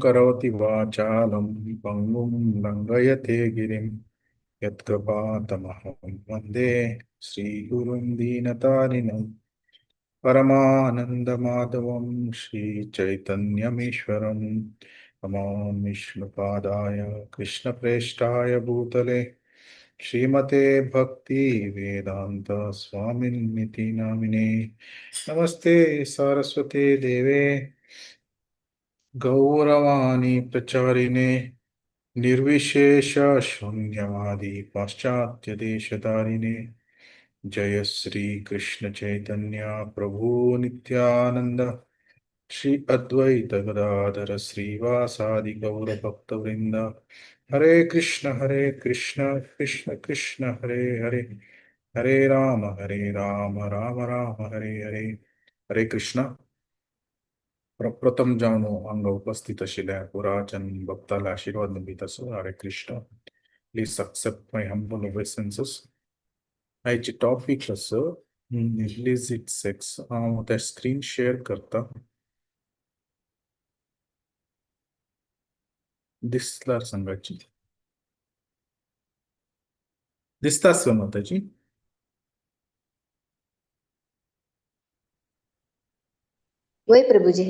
करोति वाचालं पङ्गुं लङ्घयते गिरिं यत्कृपातमहं वन्दे श्रीगुरुं दीनतारिणं परमानन्दमाधवं श्रीचैतन्यमीश्वरं। नमो विष्णुपादाय कृष्णप्रेष्ठाय भूतले श्रीमते भक्ति वेदांत स्वामिन्निति नामिने। नमस्ते सारस्वते देवे गौरवाणी प्रचारिणे निर्विशेष शून्यवादी पाश्चात्य देशधारिणे। जय श्री कृष्ण चैतन्य प्रभु नित्यानंद श्री अद्वैत गदाधर श्रीवासादि गौर भक्तवृंद। हरे कृष्ण कृष्ण कृष्ण हरे हरे, हरे राम राम राम हरे हरे। हरे कृष्ण। प्रप्रथम जावन हांगा उपस्थित आशिल्ल्या पुराचन भक्ताला आशीर्वाद दिता आसो। Hare Krishna. Please accept my humble obeisances. आयचे टॉपीक आसा इलिसिट सेक्स. हांव ते स्क्रीन शेअर करता, दिसल्यार सांगाची दिसता न्हू ताची? वय प्रभुजी.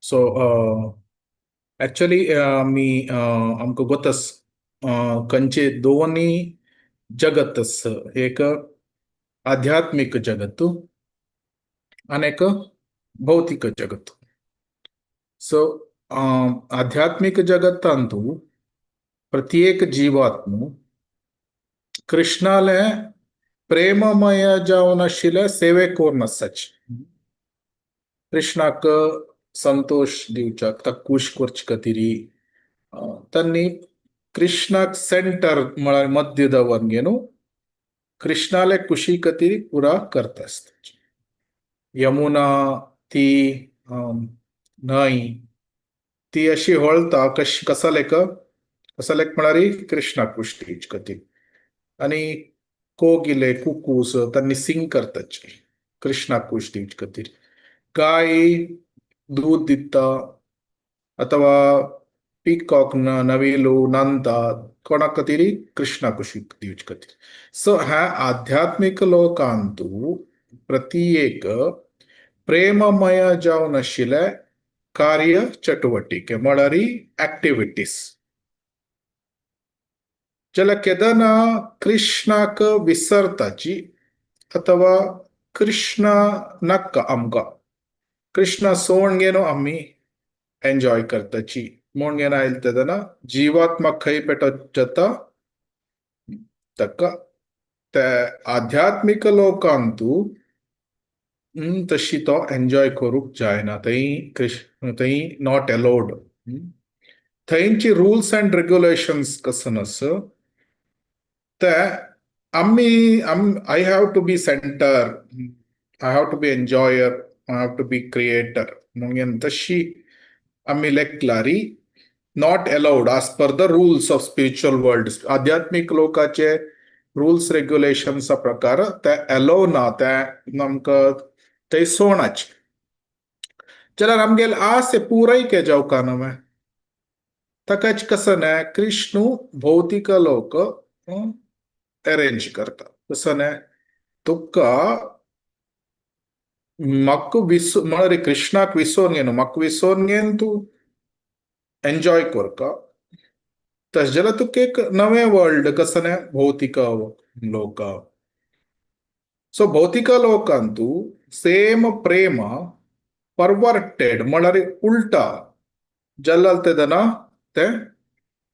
सो एक्चुअली आमी आमकां गोतस खंयचे दोनी जगत आसा, एक आध्यात्मीक जगत आनी एक भौतीक जगत. सो आध्यात्मीक जगतांतू प्रत्येक जीवात्मू कृष्णाले प्रेममय जावन आशिल्ले सेवे करून आसाची. कृष्णाक संतोष दिवच्याक, ताका खूश करचे खातीर तांणी कृष्णाक सेंटर म्हळ्यार मध्य दवर घेवन कृष्णाले खुशी खातीर पुरा करता आसता. यमुना ती न्हंय ती अशी होळता कशी कसालेक कसालेक म्हळ्यार कृष्णाक खुश दिवचे खातीर. आनी कोगिले कुकूस तांणी सिंग करताची कृष्णाक खुश दिवचे खातीर. गाय दूध दिता अथवा पिकॉक नवेलू नंता कोणा खातीर कृष्णा खुशी दिवचे खातीर. सो ह्या आध्यात्मीक लोकांतू प्रत्येक प्रेममय जावन आशिल्ले कार्य चटुवटिके म्हळ्यार एक्टिविटीज. जाल्यार केदना कृष्णाक विसरताची अथवा कृष्ण नाका आमकां, कृष्णा सोण घेवन आमी एन्जॉय करताची म्हूण घेवन आयले तेन्ना जिवात्मा खंय पेटत जाता ताका ते आध्यात्मीक लोकांतू तशी तो एन्जॉय करूंक जायना. थंय कृष्ण थंय not allowed. थंयची रुल्स अँड रेग्युलेशन्स कसन आसा ते आमी I have to be centre, I have to be enjoyer, I have to be creator म्हणून तशी आमी लेखलारी not allowed as per the rules of spiritual world. आध्यात्मीक लोकाचे रुल्स रेग्युलेशन्सा प्रकार ते अलाव ना, ते आमकां थंय सोणाचे. जाल्यार आमगेले आस पुराय के जावका न्हय ताकाच कसं न्हय कृष्णू भौतीक लोक अरेंज करता. कसं न्हय तुका म्हाका विसो म्हळ्यार कृष्णाक विसोवन घेवन म्हाका विसोवन घेवन तूं एन्जॉय करका. तशें जाल्यार तुका एक नवें वर्ल्ड कसं न्हय भौतीक लोक. सो भौतीक लोकांतू सेम प्रेम परवर्टेड म्हळ्यार उल्टा जाल्यार तेन्ना तें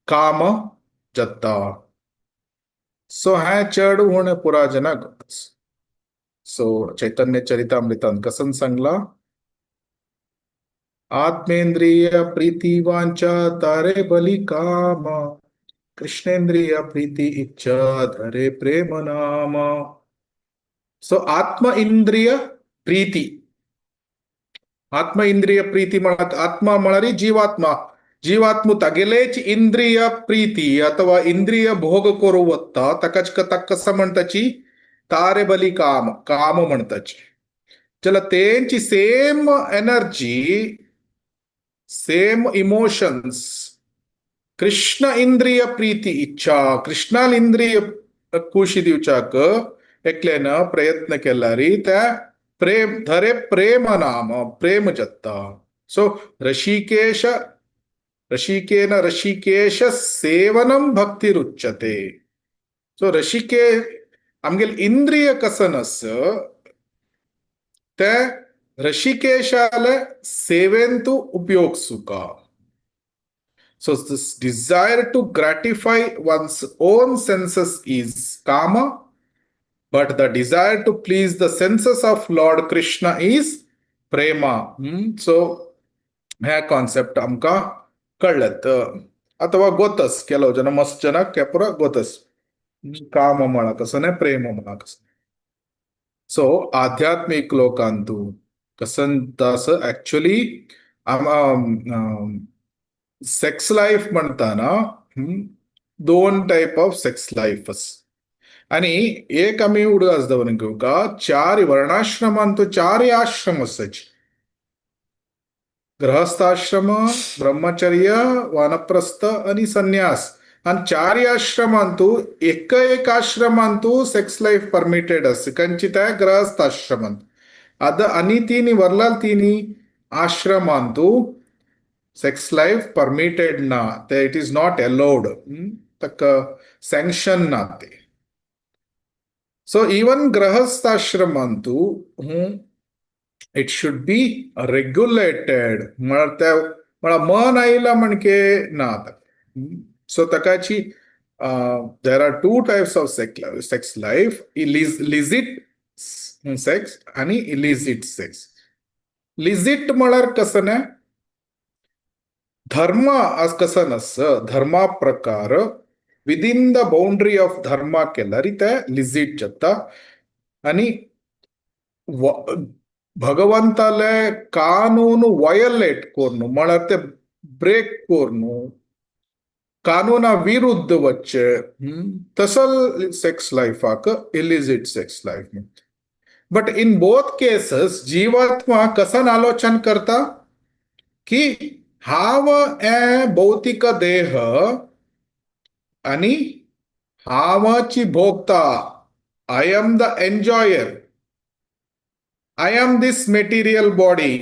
काम जाता. सो हें चड उणें पुरा जनाक. सो चैतन्य चरितामृतान कसन सांगला, आत्मेंद्रिय प्रीती वांछा तारे बलि काम, कृष्णेंद्रिय प्रीती इच्छा धरे प्रेम नाम. सो आत्म इंद्रिय प्रीती, आत्म इंद्रिय प्रीती म्हळ्यार आत्मा म्हळ्यार जीवात्मा, जीवात्म तागेलेच इंद्रिय प्रीती अथवा इंद्रिय भोग करूं वता ताकाच ताका कसं म्हणटाची तारे बली काम, काम म्हणटाची. जाल्यार तेंची same energy, same emotions, Krishna इंद्रिय प्रीती इच्छा, कृष्णाल इंद्रिय खुशी दिवच्याक एकल्यान प्रयत्न केल्यारी त्या प्रेम धरे प्रेम नाम प्रेम जाता. सो ऋषिकेश ऋषिकेन ऋषिकेश सेवनम भक्तिरुच्यते. सो ऋषिके आमगेले इंद्रिय कसन आस ते ऋषिकेशाले सेवेंतु उपयोग सुका. So this desire to gratify one's own senses is kama, but the desire to please the senses of Lord Krishna is prema. So ह्या कॉन्सेप्ट आमकां कळ्ळेत अथवा गोतस ಕೆಲವು ಜನ ಮಸ್ತ್ ಜನಕ್ಕೆ ಪೂರ ಗೊತ್ತಸ್ ಕಾಮ म्हळा कसं प्रेम म्हळा कसं. सो आध्यात्मिक लोकांतू कसन तस ऍक्च्युली सेक्स लाईफ म्हणताना दोन टायप ऑफ सेक्स लाईफ. आणि एक आम्ही उडगास दवरून घेऊ का, चार वर्णाश्रमांतू चारय आश्रम आसाची, गृहस्थाश्रम, ब्रह्मचर्य, वानप्रस्थ आणि संन्यास. आणि चारय आश्रमांतू एक एक आश्रमांतू सेक्स लाईफ परमिटेड आसा. खंयची त्या गृहस्थाश्रमांत आतां आनी तिनी वरलाल तिनी आश्रमांतू सेक्स लाईफ परमिटेड ना ते, it is not allowed, ताका सँक्शन ना ते. सो इवन गृहस्थाश्रमांतू it should be regulated. म्हळ्यार त्या म्हळ्यार मन आयला म्हणके ना. सो ताकाची there are two types of sex life, licit sex आणि इलिसिट सेक्स. लिजिट म्हळ्यार कसं ना, धर्म कसं नस धर्मा प्रकार विदिन the boundary of धर्मा केल्यार ते लिजिट जाता. आणि भगवंताले कानून वयोलेट करून, म्हळ्यार ते ब्रेक करून, कानूना विरुद्ध वच्चे तसल sex लायफाक illicit sex life. But in both cases जीवात्मा कसन आलोचन करता की हांव हे भौतिक देह आणि हांवची भोगता, I am the enjoyer, I am this material body.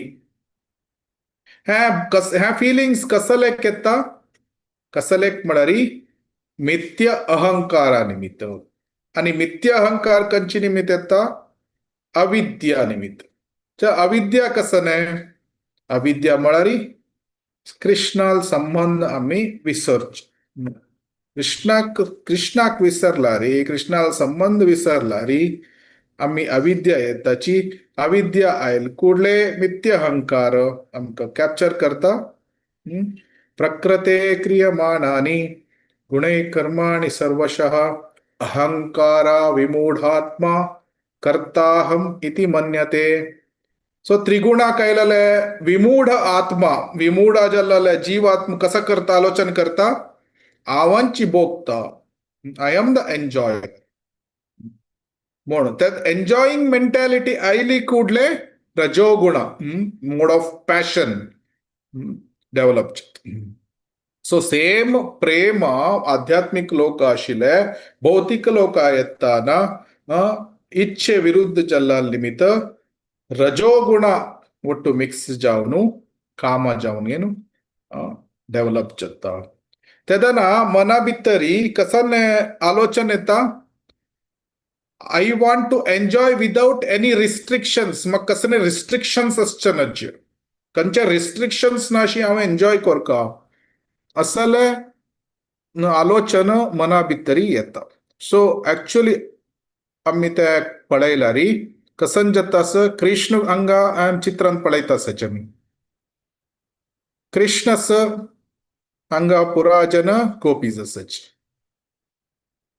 ह्या कस ह्या फिलिंग्स कसलेक येता? कसलेक म्हळ्यार मिथ्य अहंकारा निमित्त. आणि मिथ्य अहंकार खंयचे निमित्त येता? अविद्या निमित्त. अविद्या कसं न्हय, अविद्या म्हळ्यार कृष्णाल संबंध आमी विसरचे. कृष्णाक कृष्णाक विसरला रे, कृष्णाल संबंध विसरला रे, आमी अविद्या येताची. अविद्या आयल कुडले मिथ्य अहंकार आमकां कॅप्चर करता. प्रकृते क्रियमाणानि गुणै कर्माणि सर्वशः अहंकारा विमूढात्मा कर्ताहम इति मन्यते. सो त्रिगुणा कैलले विमूढ आत्मा, विमूढ जाल्ले जीवात्मा कसं करता आलोचन करता, हांवांची भोगता, I am the enjoyer म्हणून. त्यात एन्जॉईंग मेंटॅलिटी आयली कुडले रजोगुण, mode of passion develop. So same प्रेम आध्यात्मिक लोक आशिल्ले भौतिक लोक येताना इच्छे विरुद्ध जाल्ल्या निमित्त रजोगुण ಒಟ್ಟು ಮಿಕ್ಸ್ जावन काम जावन ಏನು डेव्हलप जाता. तेदना मना भितरी कसन आलोचन येता, I want to enjoy without any restrictions. म्हाका कसले रिस्ट्रिक्शन्स आसचे नाचे, खंयचे रिस्ट्रिक्शन्स ना अशी हांव एन्जॉय करका, असले आलोचन मना भितरी येता. सो ऍक्च्युली आमी ते पळयल्यार कसन जाता आस कृष्ण हांगा आम चित्रान पळयता आसाचे आमी कृष्ण आस हांगा पुरा जन गोपीज आसाचे.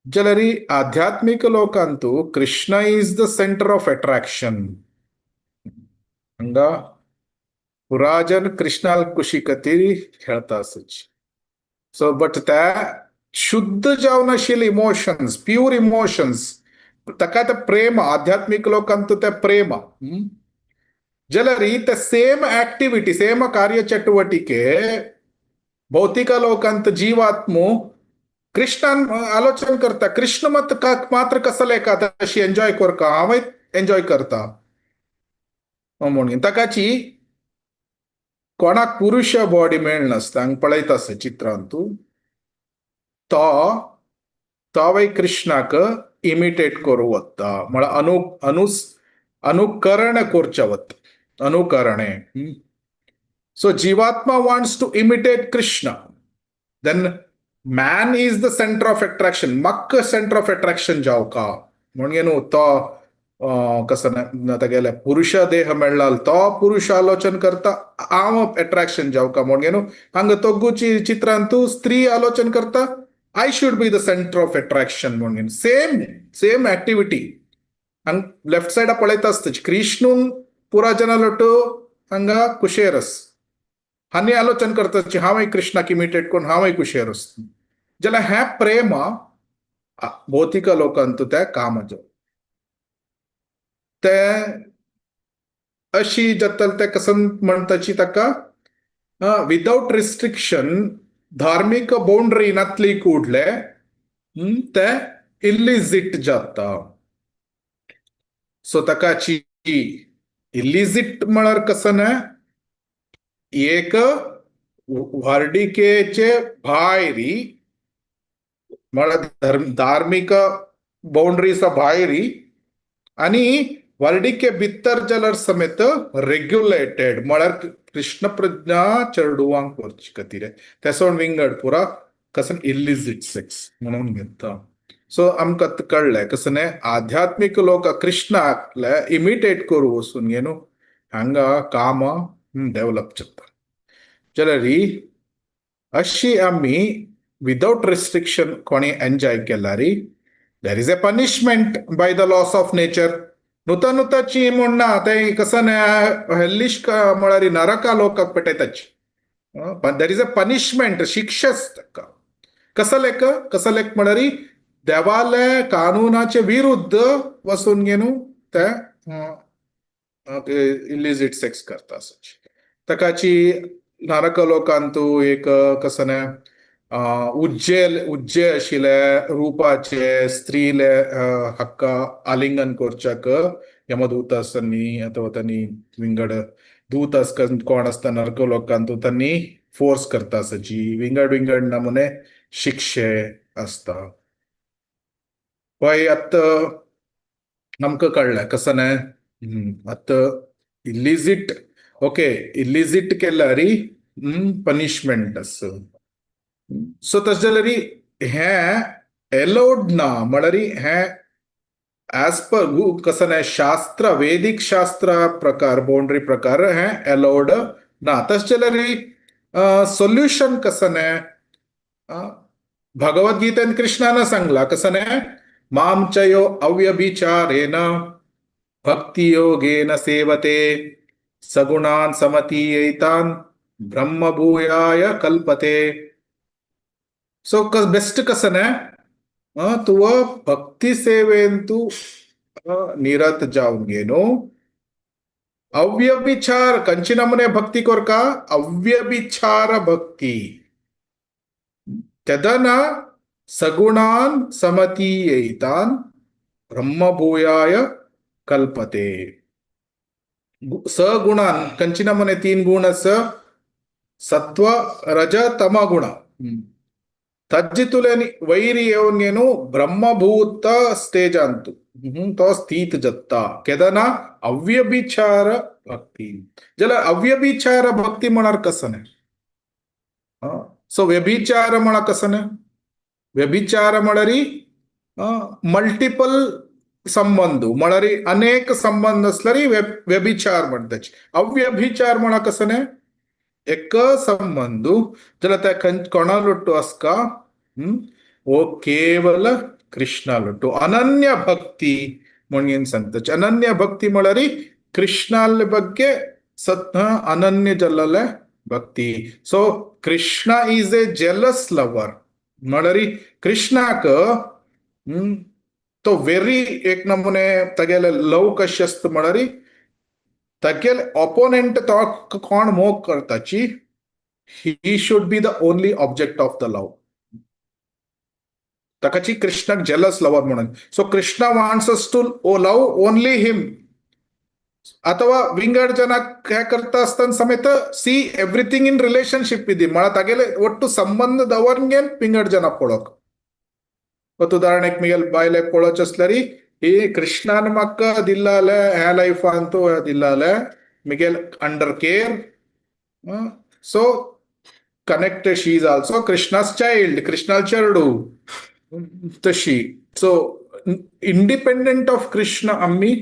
जाल्यार आध्यात्मिक लोकांतू Krishna is the center of attraction. हांगा पुराजन कृष्णाल कुशी खातीर खेळता आसाची. सो बट त्या शुद्ध जावन आशिल्ले इमोशन्स, प्युअर इमोशन्स, ताका ते प्रेम, आध्यात्मिक लोकांत ते प्रेम. जाल्यार ते सेम ऍक्टिव्हिटी, सेम ಕಾರ್ಯಚಟುವಟಿಕೆ ಭೌತಿಕ ಲೋಕಾंत जीवात्मो कृष्णान आलोचन करता. कृष्ण मत मात्र कसो लेखा तशी एन्जॉय करका, हांवय एन्जॉय करता म्हणून ताकाची कोणाक पुरुष बॉडी मेळनासता. हांगा पळयता आसा चित्रांत तूं तो तोवय कृष्णाक इमिटेट करूं वता, म्हळ्यार अनुकरण करचें वता, अनुकरणे. सो जीवात्मा wants to imitate Krishna. Then man is the center of attraction. म्हाका सेंटर ऑफ अट्रॅक्शन जावका म्हणून न्हू तो कसो तागेले पुरुष देह मेळ्ळा तो पुरुष आलोचन करता, हांव अट्रॅक्शन जावका म्हणून न्हू. हांगा दोगूची चित्रांतू स्त्री आलोचन करता, I should be the center of attraction म्हणून. सेम सेम ऍक्टिव्हिटी हांग लेफ्ट सायडा पळयता आसता. कृष्णून पुरा जनालोटू हांगा कुशेरस हांनी आलोचन करता, हांवय कृष्णाक इमिटेट करून हांवय कुशेरस. जाल्यार हें प्रेम भौतिक लोकांत त्या कामाचो ते अशी जातले ते कसं म्हणटाची ताका विदाउट रिस्ट्रिक्शन, धार्मिक बाउंड्री नातली कुडले ते इलिजिट जाता. सो ताकाची इलिजिट म्हळ्यार कसं ना, एक व्हार्डिकेचे भायरी, म्हळ्यार धार्मिक बाउंड्रीचा भायरी आणि व्हार्डिके भितर जाल्यार समेत रेग्युलेटेड, म्हळ्यार कृष्ण प्रज्ञा चेडवांक करचे खातीर तेसोन विंगड पुरा कसं इलिजिट सेक्स म्हणून घेता. सो आमकां आतां कळ्ळें कसं न्ही, आध्यात्मीक लोक कृष्णाक इमिटेट करूं वचून न्हू हांगा काम डेव्हलप जाता. जाल्यार अशी आमी विदाउट रिस्ट्रिक्शन कोणी एन्जॉय केल्यार there is a punishment by the laws of nature. Nutan नुताची म्हूण ना, ते कसं न्ही हेल्लिश म्हळ्यार नरका लोकाक पेटयताची. There is a punishment, शिक्षाच ताका. कसं लेख, कसं लेख म्हळ्यार देवाले कानूनाचे विरुद्ध वचून घेवन ते इलिजिट सेक्स करता. ताकाची नरक लोकांतू एक कसं न्ही उज्जे उज्जे आशिल्ले रुपाचे स्त्रीले हक्का आलिंगन करच्याक यमदूत आसनी अथवा तांणी विंगड दूत आसता कोण आसता नरक लोकांतू तांणी फोर्स करता आसाची विंगड विंगड नमुने शिक्षे आसता. पळय आतां आमकां कळ्ळें कसं न्ही, आतां इलिजिट, ओके, इलिजिट केल्यार पनिशमेंट आसा. सो तशें जाल्यार हें एलोड ना, म्हळ्यार हें एज पर कसं न्ही शास्त्र, वेदीक शास्त्र प्रकार बाउंड्री प्रकार हें एलोड ना. तशें जाल्यार सोल्युशन कसं न्ही, भगवद्गीतेन कृष्णान सांगला कसं न्ही, मां च यो अव्यभिचारेण भक्तियोगेन सेवते सगुणान् समतीयैतान् ब्रह्मभूयाय कल्पते. सो बेस्ट कसं न्ही, तुव भक्ती सेवेंतू निरत जावन घेनो अव्यभिचार कंची नमुने भक्ती कोरका, अव्यभिचार भक्ती तेदना सगुणान समतीयैतान ब्रह्मभूयाय कल्पते. सगुणान कंची नमुने तीन गुण आस, सत्व रज तम गुण. तज्जितुलेनी वैरी येवन घेनु ब्रह्मभूत स्टेज अंतु तो स्थीत जत्ता केदना अव्यभिचार भक्ती. जाल्यार अव्यभिचार भक्ती म्हळ्यार कसं न्ही, सो व्यभिचार म्हळ्यार कसं न्ही, व्यभिचार म्हळ्यार मल्टिपल संबंध, म्हळ्यार अनेक संबंध असल्यार व्यभिचार म्हणटाची. अव्यभिचार म्हळ्यार कसं न्ही, एक संबंध जाल्यार त्या कोणा लोट्टू आसका ओ केवल कृष्णालोट्टू अनन्य भक्ती म्हणून सांगता. अनन्य भक्ती म्हळ्यार कृष्णाले ಬಗ್ಗೆ सत अनन्य जल्लले भक्ती. So Krishna is a jealous lover म्हळ्यार कृष्णाक तो वेरी एक नमुने तागेले लव कशें आसता म्हळ्यार तागेले ऑपोनेंट तो कोण मोग करताची, he should be the only object of the love. ताकाची कृष्णाक jealous lover म्हणून. So Krishna wants us to love only him. ಅಥವಾ ವಿಂಗಡ್ ಜನ ಹ್ಯಾ करता आसतना समेत see everything in relationship with him. म्हळ्यार तागेले ಒಟ್ಟು ಸಂಬಂಧ ದವರ್ಗೆ ವಿಂಗಡ್ ಜನ पळोवक. ಮತ್ತು ಉದಾಹರಣೆಗೆ ಮಿಗೆಲ್ ಬಾಯ್ಲೆ ಪೊಳೋಚ್ आसल्यार ही कृष्णान म्हाका दिल्लाले ह्या लायफान तूं दिल्लाले Miguel under care, so connected, she is also Krishna's child, Krishna चेडू तशी. सो इंडिपेंडंट ऑफ कृष्ण आमी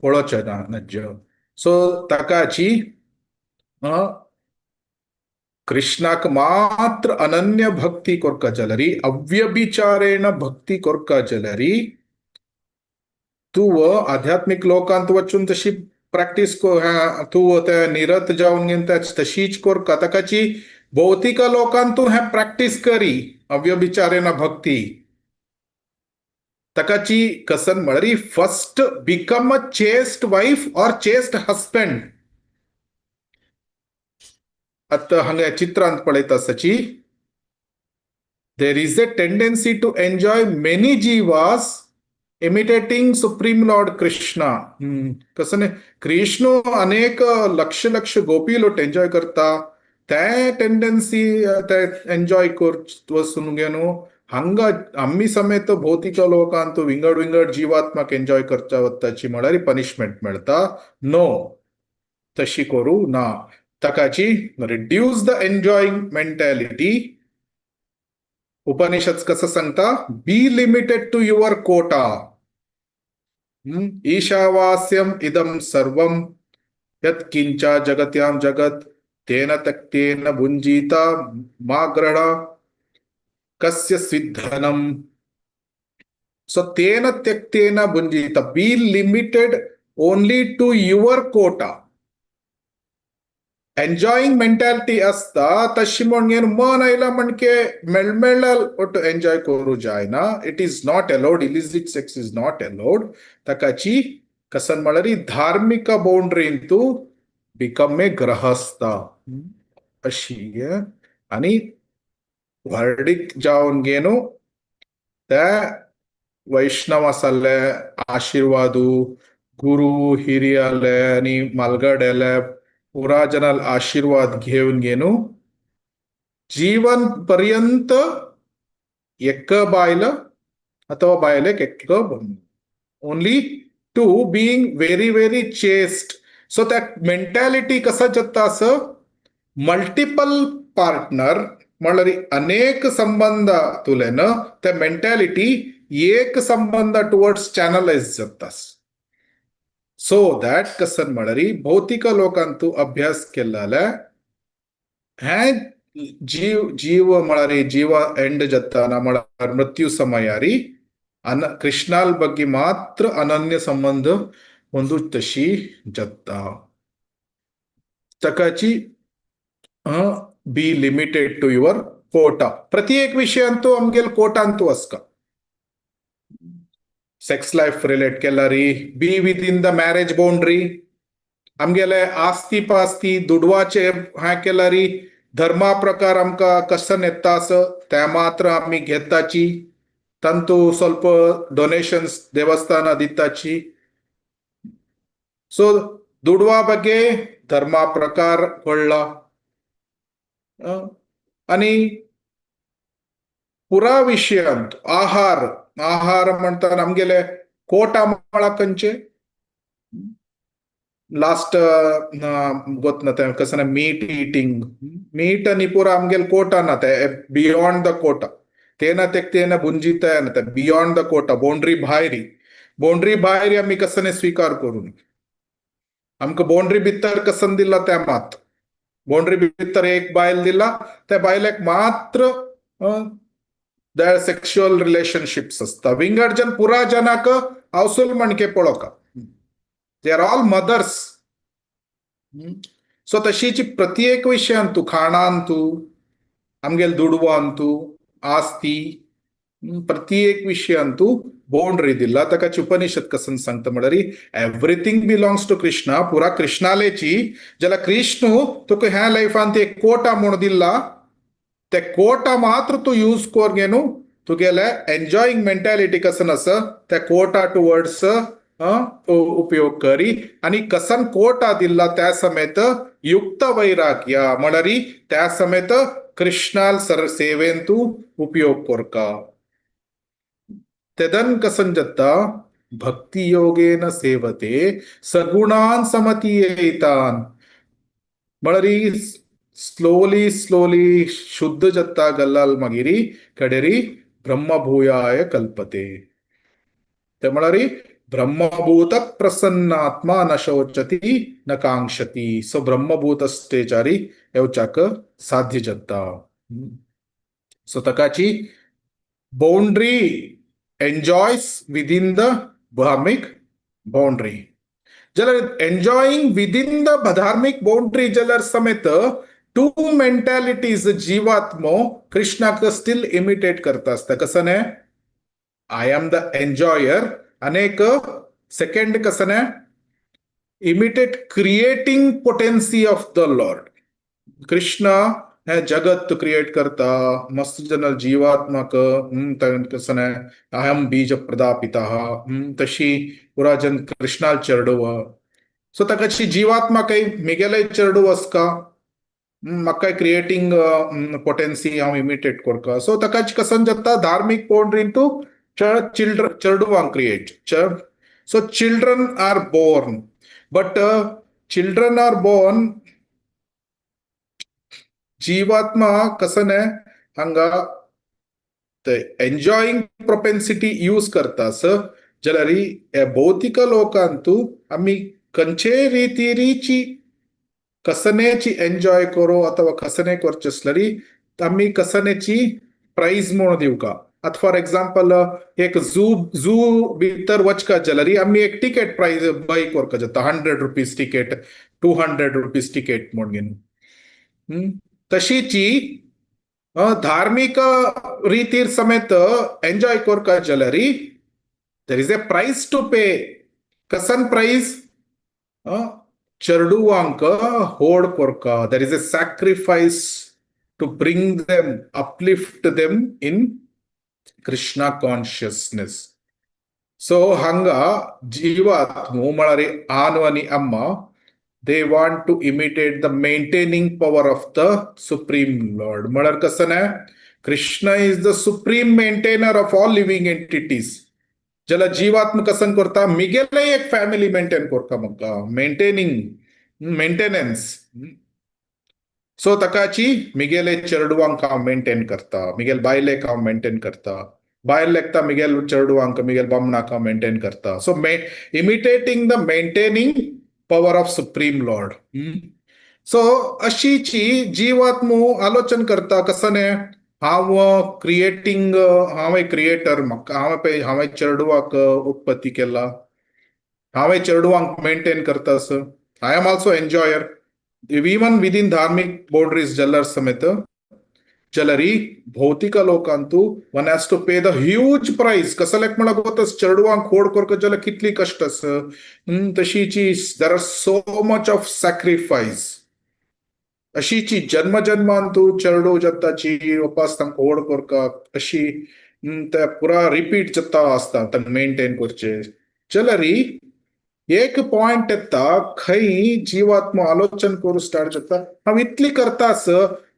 पळोवचें ना नज्ज. सो ताकाची कृष्णाक मात्र अनन्य भक्ती कोरका जाल्यार, अव्यभिचारेण भक्ती कोरका जाल्यार तूं आध्यात्मीक लोकांत वचून तशी प्रॅक्टीस तूं ते निरत जावन घेवन तशीच कोरका. ताकाची भौतिक लोकांत तूं हें प्रॅक्टीस करी अव्यभिचारेण भक्ती. ताकाची कसन म्हळ्यार first become a chaste wife or chaste husband. आतां हांगा चित्रांत पळयता आसाची, there is a tendency to enjoy many jivas imitating Supreme Lord Krishna. कसं न्ही, कृष्ण अनेक लक्ष लक्ष गोपी लोक एन्जॉय करता, ते टेंडन्सी ते एन्जॉय कर वचून न्हू हांगा आमी समेत भौतिक लोकांत विंगड विंगड जिवात्माक एन्जॉय करता वताची म्हळ्यार पनिशमेंट मेळटा. नो, तशी करूं ना. ताकाची reduce the enjoying mentality. Upanishad कसं सांगता, be limited to your quota. ईशावास्यम इदम सर्वम यत् किंच जगत्यां जगत तेन त्यक्तेन भुञ्जीत मा गृढः कस्य स्विद्धनम. सो तेन त्यक्तेन भुञ्जीत, be limited only to your quota. Enjoying mentality असता तशी म्हणून मन आयला म्हणके मेळमेळ ಒಟ್ಟು एन्जॉय करू जायना. It is not allowed. Illicit sex is not allowed. ताकाची कसन म्हळ्यार धार्मिक बाउंड्रीन तूं बिकम ए गृहस्थ अशी. आणि व्हर्डीक जावन घेवन त्या वैष्णव आसले आशिर्वादू गुरु हिरियाले आणि मालगडेले पुरा जनाल आशीर्वाद घेऊन घेणू जीवन पर्यंत एक बायल अथवा बायलेक एक, only to being very very chaste. So त्या मेंटॅलिटी कसं जाता असं मल्टिपल पार्टनर म्हणल्यार अनेक संबंध तुलेन त्या मेंटॅलिटी एक संबंध टुवर्ड्स चॅनलाइज जाता. सो that कसन म्हळ्यार भौतिक लोकांतू अभ्यास केल्ले हें जीव जीव म्हळ्यार जीव एंड जाताना म्हळ्यार मृत्यू समयारी अन कृष्णाल ಬಗ್ಗೆ ಮಾತ್ರ ಅನನ್ಯ ಸಂಬಂಧ ಒಂದು तशी जाता. ताकाची be limited to your quota. प्रति एक विषयांतू आमगेल कोटांतू आसका. सेक्स लायफ रिलेट केल्यारी be within the marriage boundary. आमगेले आस्ती पास्ती दुडवाचे हें केल्यारी धर्मा प्रकार आमकां कसन येता आस ते मात्र आमी घेताची, तांतू ಸ್ವಲ್ಪ डोनेशन्स देवस्थाना दिताची. सो दुडवा ಬಗ್ಗೆ धर्मा प्रकार कळ्ळा आणि पुरा विषयांत आहार. आहार म्हणटा आमगेले कोटा म्हळ्यार खंयचे लास्ट गोत ना तें कसं ना मीट इटिंग, मीट आनी पुरा आमगेले कोटा ना, ते बियॉन्ड the Kota. तेन त्यक्तेन भुंजित ना, ते बियॉन्ड the Kota, boundary भायरी. बाउंड्री भायर आमी कसने स्वीकार करून आमकां बाउंड्री भितर कसन दिला त्या मात बाउंड्री भितर एक बायल दिला, त्या बायलेक मात्र the sexual relationships आसता. विंगड जन पुरा जनाक हावसूल म्हणके पळोवका, they are all mothers. So तशीची प्रत्येक विशयांतू, खाणांतू, आमगेल दुडवांतू, आस्ती, प्रत्येक विशयांतू बाउंड्री दिला. ताका उपनिषद कसन सांगता म्हळ्यार एवरीथींग बिलॉंग्स टू कृष्णा, पुरा कृष्णालेची. जाल्यार कृष्ण तुका ह्या लायफान एक कोटा म्हूण दिला, ते कोटा मात्र तूं यूज कर घेनु तुगेले एन्जॉईंग मेंटॅलिटी कसन आसा त्या कोटा टुवर्ड्स उपयोग करी. आणि कसन कोटा दिला त्या समेत युक्त वैराग्य म्हळ्यार त्या समेत कृष्णाल सर सेवेन तूं उपयोग करका. तेदन कसन जाता भक्ती योगेन सेवते सगुणान समतीयेतान म्हळ्यार स्लोली स्लोली शुद्ध जाता गल्लाल मागीर कडेरी ब्रह्मभूयाय कल्पते. ते म्हळ्यार ब्रह्मभूत प्रसन्नात्मा न शोचती न कांक्षती. सो ब्रह्मभूत स्टेजारी येवच्याक साध्य जाता. सो ताकाची boundary enjoys within the dharmic boundary. जाल्यार एन्जॉईंग विदीन the धार्मीक बाउंड्री जाल्यार समेत टू मेंटॅलिटीज जीवात्मो कृष्णाक स्टील इमिटेट करता आसता. कसं न्ही I am the enjoyer, अनेक सेकंड कसं न्ही imitate creating potency of the lord. Krishna हे जगत क्रिएट करता मस्त जन जीवात्मक कसं न्ही अहम बीज प्रदापिता तशी पुरा जन कृष्णाल चेरडुव. सो ताकाची जीवात्मा काही मिगेले चेरडुव आसका म्हाका क्रिएटींग पोटेन्सी हांव इमिटेट करका. सो ताका कसन जाता धार्मीक बाउंड्रीन तूं children चेरडुवांक create. So children are born, but children are born जीवात्मा कसं न्ही हांगा ते एन्जॉईंग प्रोपेन्सिटी यूज करता जाल्यार हे भौतिक लोकांतू आमी खंयचे रितीरीची कसनेची एन्जॉय करो अथवा कसने करचे आसल्यार आमी कसनेची प्रायज म्हूण दिवका. आतां फॉर एग्जाम्पल एक झू झू भितर वचका जाल्यार आमी एक टिकेट प्रायज बाय करका जाता, 100 रुपीज टिकेट, 200 रुपीज टिकेट म्हूण घेवन. तशीची धार्मीक रितीर समेत एन्जॉय करका जाल्यार there is a price to pay. कसन प्रायज? चेरडुवांक होड करका. There is a sacrifice to bring them, uplift them in Krishna consciousness. So हांगा जीवात्मो म्हळ्यार आनु आनी अम्मा they want to imitate the maintaining power of the supreme lord. म्हळ्यार कसं न्ही Krishna is the supreme maintainer of all living entities. जाल्यार जीवात्म कसन करता मिगेले एक फॅमिली मेंटेन करता म्हाका मेंटेनिंग मेंटेनन्स. सो ताकाची मिगेले चेरडुवांक हांव मेंटेन करता, मिगेल बायलेक हांव मेंटेन करता, बायल लेखता मिगेल चेरडुवांक मिगेल बामणाक हांव मेंटेन करता. So imitating the maintaining power of supreme lord. So अशीची जीवात्मू आलोचन करता कसं न्ही हांव क्रिएटींग, हांव एक क्रिएटर, म्हाका हांवें पळय हांवें चेरडुवाक उत्पत्ती केला, हांवें चेरडुवांक मेंटेन करता. Sir I am also enjoyer even within धार्मीक बाउंड्रीज जाल्यार समेत. जाल्यार भौतिक लोकांतू one has to pay the huge price. कसलेक म्हळ्यार गोता चेरडुवांक होड करका जाल्यार कितली कश्ट आसा. तशीची there are so much of sacrifice. अशीची जन्म जन्मान तू चेरडू जाताची उपास तांकां होड करका अशी ते पुरा रिपीट जाता आसता तांकां मेंटेन करचे. जाल्यार एक पॉयंट येता खंय जीवात्मा आलोचन करूं स्टार्ट जाता हांव इतली करता आस,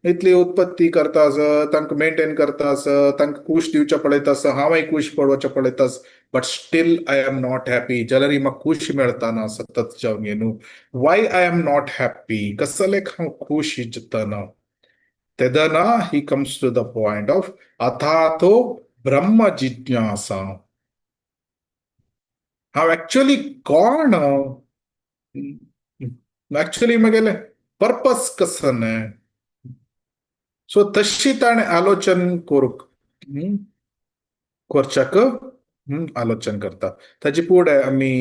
इतली उत्पत्ती करता आस, तांकां मेंटेन करता आस, तांकां खूश दिवचें पळयता आस, हांवय खूश पळोवचें पळयता आस, but still I am not happy. जाल्यार म्हाका खूश मेळटा ना सतत जावन न्हू. Why I am not happy? कसलेक हांव खूश जाता? तेदना he comes to the point of अथातो ब्रह्म जिज्ञासा. हांव एक्चुअली कोण, एक्चुअली म्हगेलें पर्पस कसं न्ही. सो तशी ताणें आलोचन करूंक करच्याक आलोचन करता. ताजे फुडें आमी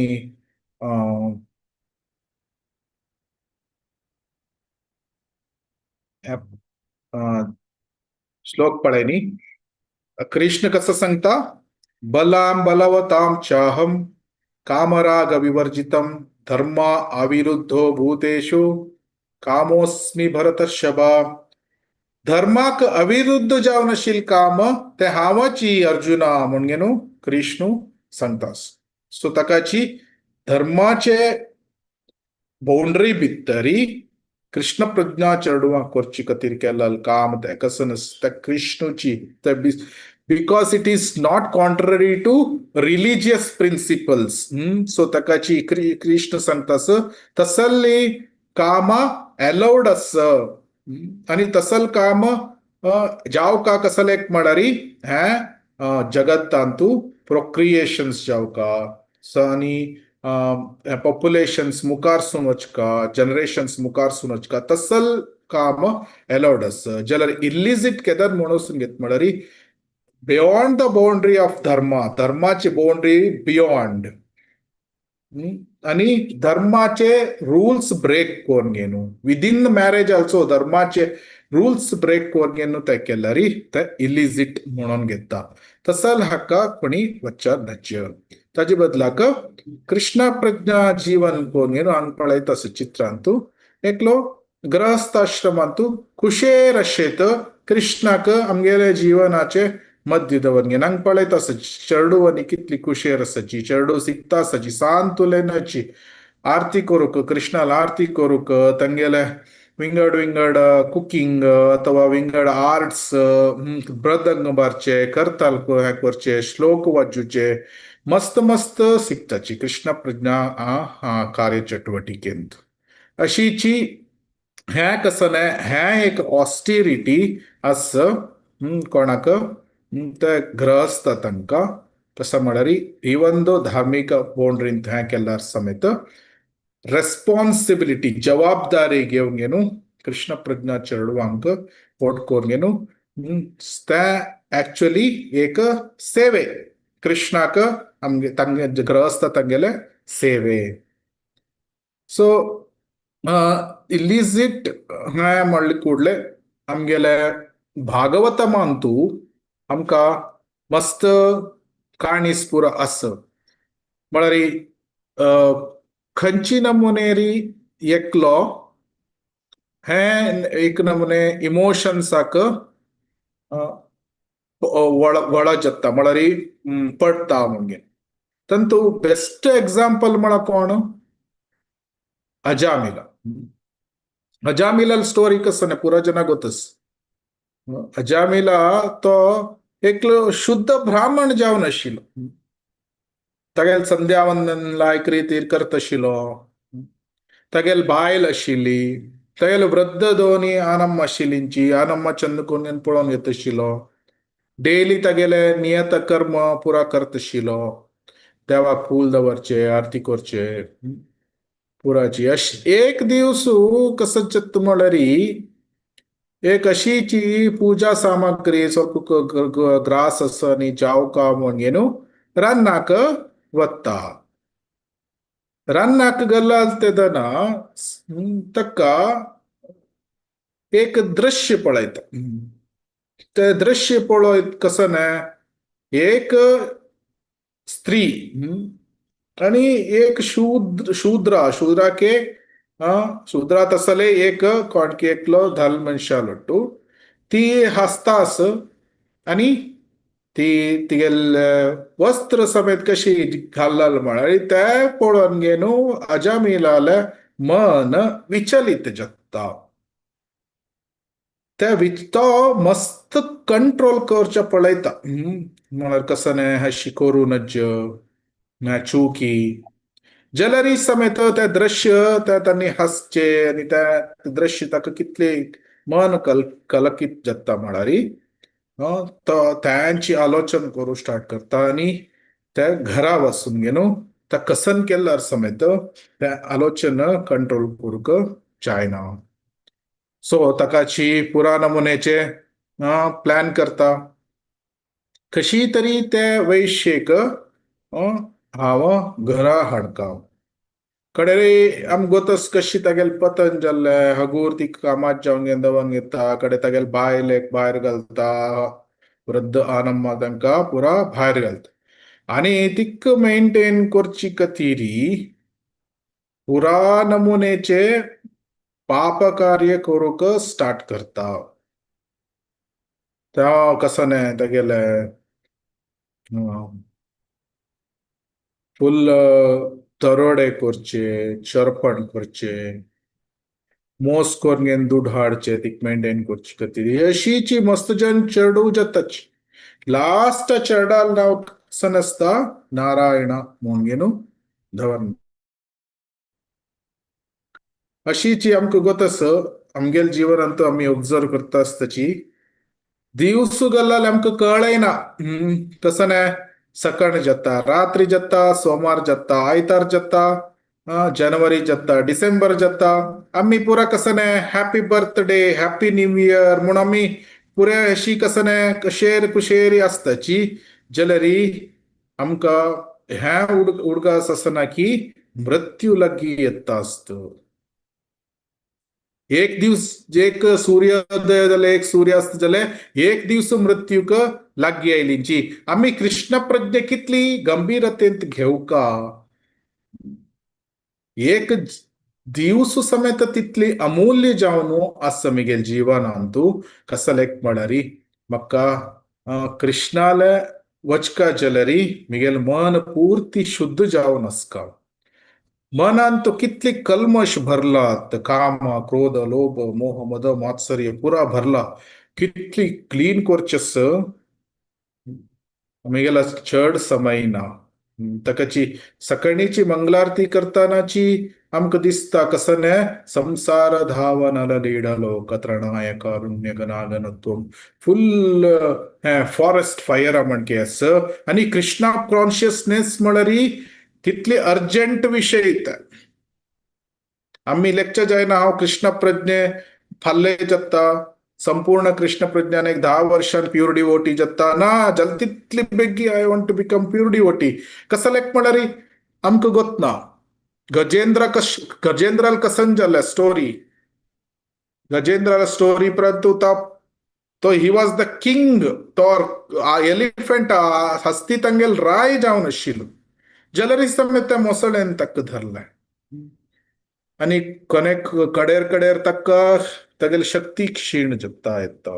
श्लोक पळय न्ही. कृष्ण कसं सांगता, बलाम बलवताम चाहम कामराग विवर्जितम धर्मा अविरुद्धो भूतेषु कामोस्मी भरतर्षभा. धर्माक अविरुद्ध जावन आशिल्लें काम तें हांवची अर्जुना म्हणगे न्हू कृष्णू सांगतास. सो ताकाची धर्माचे बाउंड्री भितरी कृष्ण प्रज्ञा चेडवां करची खातीर केल्लें काम तें कसं त्या कृष्णूची ते, because it is not contrary to religious principles. So ताकाची Krishna सांगतास तसली कामां अलाउड आस आनी तसल काम जावका कसले एक म्हळ्यार हें जगत्तांतू प्रोक्रिएशन्स जावका आनी पॉप्युलेशन्स मुखारसून वचका, जनरेशन्स मुखारसून वचका, तसल काम अलाउड आस. जाल्यार इलिसिट केदर म्हणून घेत म्हळ्यार बियॉन्ड the boundary of धर्मा, धर्माची बाउंड्री बियॉन्ड आणि धर्माचे रूल्स ब्रेक करून घेनु, विदिन मॅरेज ऑल्सो धर्माचे रूल्स ब्रेक करून घेनु ते केल्यार ते इलिसिट म्हणून घेता. तसल हाका कोणी वच्चा नच. ताजे बदलाक कृष्ण प्रज्ञा जीवन कोण घेवन हांगा पळयता आसा चित्रांतू एकलो गृहस्थाश्रमांतू कुशेर अशेत कृष्णाक आमगेले जीवनाचे मध्य दवर घेवन हांगा पळयता आसा चेडू आनी कितली कुशेर आसाची, चेडू शिकता आसाची, सांत उलयनाची, आरती करूंक, कृष्णाला आरती करूंक, तांगेले विंगड विंगड कुकिंग अथवा विंगड आर्ट्स, मृदंग मारचे, करताल हें करचे, श्लोक वाजूचे, मस्त मस्त शिकताची कृष्ण प्रज्ञा कार्य चटुवटिकेंत. अशीची हें कसं हें एक ऑस्टिरिटी आस कोणाक ते गृहस्थ तांकां. तसं म्हळ्यार इवन दो धार्मीक बाउंड्रींत हें केल्यार समेत रेस्पॉन्सिबिलिटी जबाबदारी घेवन घेवन कृष्ण प्रज्ञा चेडवांक पोट करून घेवन ते ऍक्च्युअली एक सेवे कृष्णाक आमगे तांगे गृहस्थ तांगेले सेवे. सो इलिसिट हें म्हणले ಕೂಡಲೇ आमगेले भागवतमांतू आमकां मस्त काणीस पुरो आस. म्हळ्यार खंयची नमुनेरी एकलो हें एक नमुने इमोशन्साक वळ जाता, म्हळ्यार पडटा म्हणगे. तांतू बेस्ट एग्जाम्पल म्हळ्यार कोण? अजामिला. अजामिला स्टोरी कसं नाही पुरा जना गोतस. अजामिला तो एकलो शुद्ध ब्राह्मण जावन आशिल्लो, तागेल संध्यावंदन लायक रितीर करत आशिल्लो, तागेल बायल आशिल्ली, तागेल वृद्ध दोनी आनम्म आशिल्लींची, आनम्मा चंद कोण पळोवन घेत आशिल्लो, डेली तागेले नियत कर्म पुरा करत आशिल्लो, देवाक फूल दवरचे, आरती करचे पुराची. अश एक दिवस कसं जाता म्हळ्यार एक अशीची पूजा सामग्री ಸ್ವಲ್ಪ ग्रास आसा आनी जावका म्हण न्हू रान्नाक वता. रान्नाक गेला तेदना ताका एक दृश्य पळयता. ते दृश्य पळयत कसं ना एक स्त्री आणि एक शूद्र, शूद्रा, शूद्राके शूद्रा तसले एक कोणकी एकलो धाल मनशा लट्टू ती हासता आस आणि ती तिगेल वस्त्र समेत कशी घालल म्हळ्यार ते पळोवन गे न्हू अजामिलाले मन विचलित जाता. ते तो मस्त कंट्रोल करचे पळयता, म्हळ्यार कसं न्हय अशी करूं नज चुकी. जाल्यार समेत ते दृश्य ते तांणी हासचे आनी ते दृश्य ताका कितले मन कलकीत जाता म्हळ्यार तो तांची आलोचन करूं स्टार्ट करता आनी ते घरा वचून गे न्हू त्या कसन केल्यार समेत ते आलोचन कंट्रोल करूंक जायना. सो ताकाची पुरा नमुन्याचे प्लॅन करता कशी तरी ते वैश्येक हांव घरा हाडका. कडे आम गोतस कशी तागेल पतन जाल्लें, हगूर ती कामात जावन दवन घेता, कडे तागेल बायलेक भायर घालता. वृद्ध आनम्मा तांकां पुरा भायर घालता आनी तिक्क मेंटेन करची खातीर पुरा नमुनेचे पाप कार्य करूंक स्टार्ट करता. त्या कसं न्हय तेगेले फुल दरोडे करचे, चरपण करचे, मोस करून घेवन दूद हाडचे तीक मेंटेन करचे खातीर अशीची मस्त जन चेडूं जाताची. लास्ट चेडाल नांव कसन आसता नारायणा म्हूण घेवन दवर. अशीची आमकां गोत आसा आमगेले जिवनांत आमी ऑब्जर्व करता आसताची. दिवस गल्लाल आमकां कळना कसं न्हय सकाळ जाता, रात्री जाता, सोमार जाता, आयतार जाता, जनवरी जाता, डिसेंबर जाता, आमी पुरा कसं न्हय happy birthday, happy new year म्हूण आमी पुरे अशी कसं न्हय कशेर कुशेरी आसताची. जाल्यार आमकां हें उडगास आसना की मृत्यू लागीं येता आसता. एक दिवस एक सूर्योदय जाले, एक सूर्यास्त जाले, एक दिवस मृत्यूक लागीं आयलींची. आमी कृष्ण प्रज्ञा कितली गंभीरतेंत घेवका, एक दिवस समेत तितली अमूल्य जावन आसा मिगेल जीवनांतु. कसलेक म्हळ्यार म्हाका कृष्णाले वचका जाल्यार मिगेल मन पूर्ती शुद्ध जावन आसका. मनांत कितली कल्मश भरलात, काम, क्रोध, लोभ, मोह, मद, मात्सर्य पुरा भरला, कितली क्लीन करचेस मिगेला चड समय ना. ताकाची सकाळीची मंगलारती करतानाची आमकां दिसता कसं न्हय संसार धावनल लीडलोक त्रणाय कारुण्य गनागनत्वम फुल फॉरेस्ट फायर म्हणके आस. आनी कृष्णा कॉन्शियसनेस म्हळ्यार तितली अर्जंट विशय. आमी लेक्चर जायना हांव कृष्ण प्रज्ञे फाल्ले जाता, संपूर्ण कृष्ण प्रज्ञान एक 10 वर्षान प्युअर डिवोटी जाता ना जाल्यार तितली बेगी I want to become pure devotee. कसं लेक म्हळ्यार आमकां गोत ना. गजेंद्र कश गजेंद्राल कसन जाल्या स्टोरी, गजेंद्राला स्टोरी परंतु तो he was the king, तो एलिफंट हस्ती तांगेल राय जावन आशिल्लो. जाल्यार समेत त्या मोसळेन ताका धरलें आनी कोनेक कडेर कडेर ताका तागेली शक्ती क्षीण जाता येता.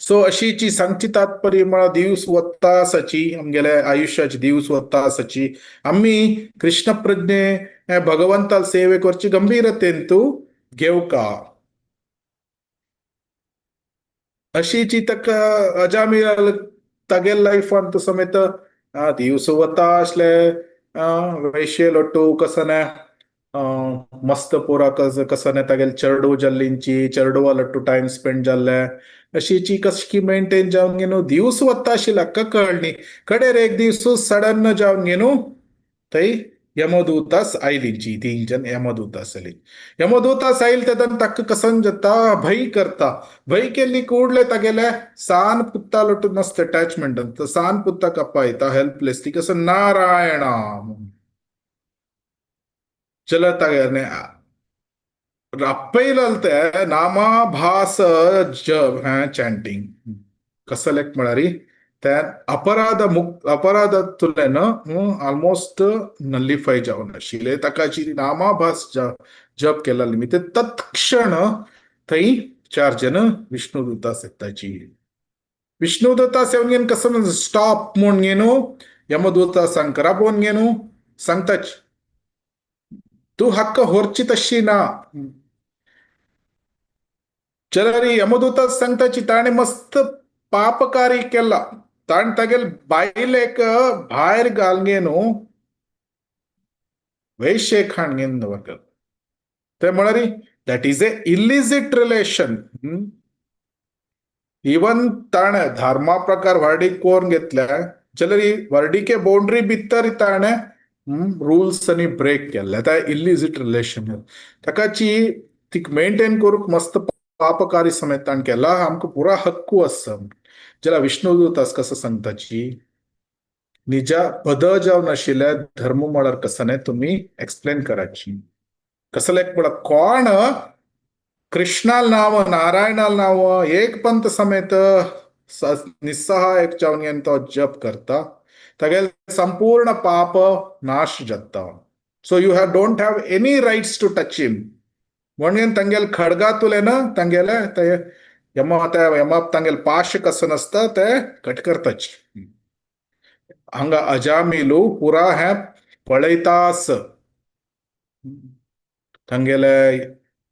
सो अशीची सांगची तात्पर्य म्हळ्यार दिवस वता आसाची आमगेल्या आयुश्याची दिवस वता आसाची आमी कृष्ण प्रज्ञे भगवंताल सेवे करची गंभीरतेन तूं घेवका. अशीची ताका अजामिल तागेल लायफान समेत दिवस वता आसले वैश्य लोटू कसं न्हय मस्त पुरा कसं न्हय तागेल चेडू जाल्लींची चेडवा लट्टू टायम स्पेंड जाल्ले अशीची कशी मेंटेन जावन घेवन दिवस वता आशिल्ले हाका कळनी. कडेर एक दीस सडन जावन घेवन थंय यमदूतास आयलींची तीन यमदूतास आयली. यमदूतास आयल तेन्ना ताका कसन जाता भंय करता. भंय केल्ली कुडले तागेले सान पुत्ता लटून मस्त अटॅचमेंट सान पुत्ता कपायता हेल्पलेसली कसं नारायणा चल तागेले आपयलते नामाभास जप हें चॅन्टिंग कसं लेक म्हळ्यार त्या अपराध मुक्त अपराधांतल्यान ऑलमोस्ट नल्लिफाय जावन आशिल्ले. ताका जी नामाभास जप केला निमित्त तत्क्षण थंय 4 जण विष्णुदूतास येताची. विष्णुदूतास येवन घेवन कसं स्टॉप म्हूण घेवन यमदूता सांग राबोवन घेवन सांगताच तूं हक्क होरची तशी ना. जाल्यार यमदूता सांगताची ताणें मस्त पापकारी केला, ताणें तागेल बायलेक भायर घालून न्हू वैश्य खाण घेवन दवरता. ते म्हळ्यार that is a illicit relation. Even ताणें धर्मा प्रकार व्हर्डीक कोरून घेतल्या जाल्यार व्हर्डिके बाउंड्री भितर ताणें रुल्स आनी ब्रेक केल्ले. आतां इलिसीट रिलेशन ताकाची ती मेंटेन करूंक मस्त पापकारी समेत ताणें केला. आमकां पुरा हक्कू आसा. जाल्यार विष्णुदूतास कसो सांगताची निजा पद जावन आशिल्ल्या धर्म म्हळ्यार कसं न्हय तुमी एक्सप्लेन कराची. कसं लायक म्हळ्यार कोण कृष्णाल नांव नारायणाल नांव एक पंथ समेत निस्सहाय जावन तो जप करता, तागेले संपूर्ण पाप नाश जाता. So you have don't have any rights to touch him. म्हणून तांगेले खडगातुलेन तांगेले ते यम, ते यम तांगेले पाश कसो नासता ते कट करताच. हांगा अजामिलू पुरा हें पळयतास. तांगेले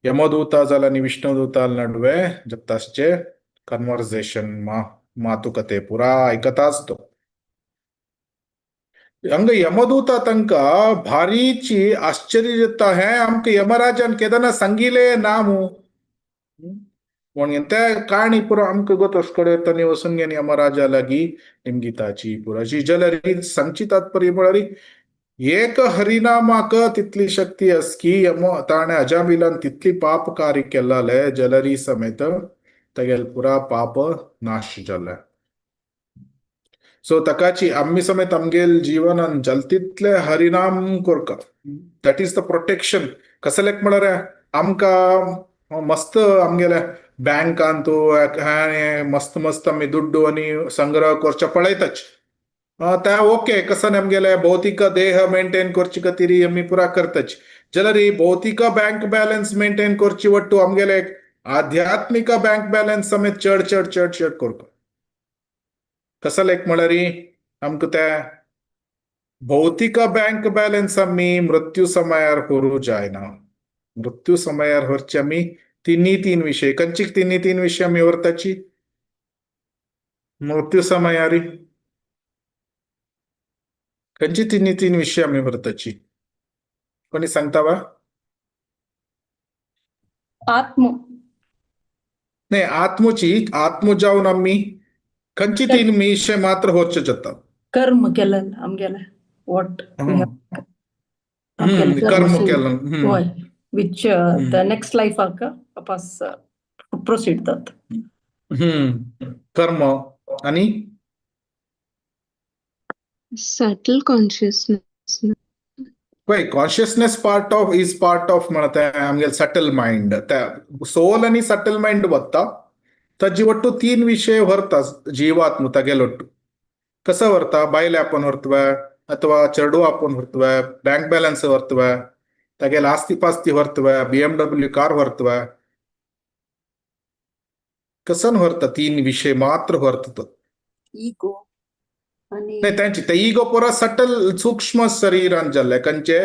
यमदूता जाल्या आनी विष्णुदूता नडवे जगतासचे कन्वर्सेशन, मातुकते पुरा आयकताच तो. हांगा यमदूता तांकां भारीची आश्चर्य जाता, हें आमकां यमराजान केदना सांगिले ना मू. म्हणून ते काणी पुरो आमकां गोत कडेन तांणी वचून घेवन यमराजा लागीं निमगिताची पुराची जाल्यार सांगची तात्पर्य म्हळ्यार एक हरिनामाक तितली शक्ती आस की यम ताणें अजामिलान तितली पाप कार्य केल्ले जलरी समेत तागेले पुरा पाप नाश जाले. सो ताकाची आमी समेत आमगेल जीवनान जाल तितले हरिनाम करका, that is the protection. कसलेक म्हळ्यार आमकां मस्त आमगेले बँकांतू मस्त मस्त आमी दुड्डू आनी संग्रह करचे पळयताच त्या ओके. कसं आमगेले भौतिक देह मेंटेन करचे खातीर आमी पुरा करताच, जाल्यार भौतिक बँक बॅलन्स मेंटेन करची वट्टू आमगेले आध्यात्मिक बँक बॅलन्स समेत चड चड चड चड करता. कसलेक म्हळ्यार आमकां त्या भौतिक बँक बॅलन्स आमी मृत्यू समयार करूं जायना. मृत्यू समयार व्हरचे आमी तिन्ही तीन विशय. खंयची तिन्ही तीन विशय आमी व्हरताची मृत्यू समयारी? खंयची तिन्ही तीन विशय आमी व्हरताची, कोणी सांगता वा? आत्म. नाही, आत्मची आत्म जावन आमी खंयची तीन विशय मात्र व्हरचे जाता? कर्म केलं आमगेले, what कर्म केलं. होय, which the next life आक वापस प्रोसीड जाता. कर्म आणि Subtle consciousness. पळय, consciousness part of is part of म्हणटा आमगेले सटल मायंड. त्या सोल आनी सटल मायंड वता, ताजी वट्टू तीन विशय व्हरता जीवात्म. तागेलो ಒಟ್ಟು कसं व्हरता? बायल आपूण व्हरतवे अथवा चेडू आपूण व्हरतवे, बँक बॅलन्स व्हरतवे, तागेले आस्ती पास्ती व्हरतवे, बीएमडब्ल्यू कार व्हरतवे, कसन व्हरता? तीन विशय मात्र व्हरता तो. इगो आणि नाही, त्यांची ते इगो पुरा सटल सूक्ष्म शरीरान जाल्ले. खंयचे?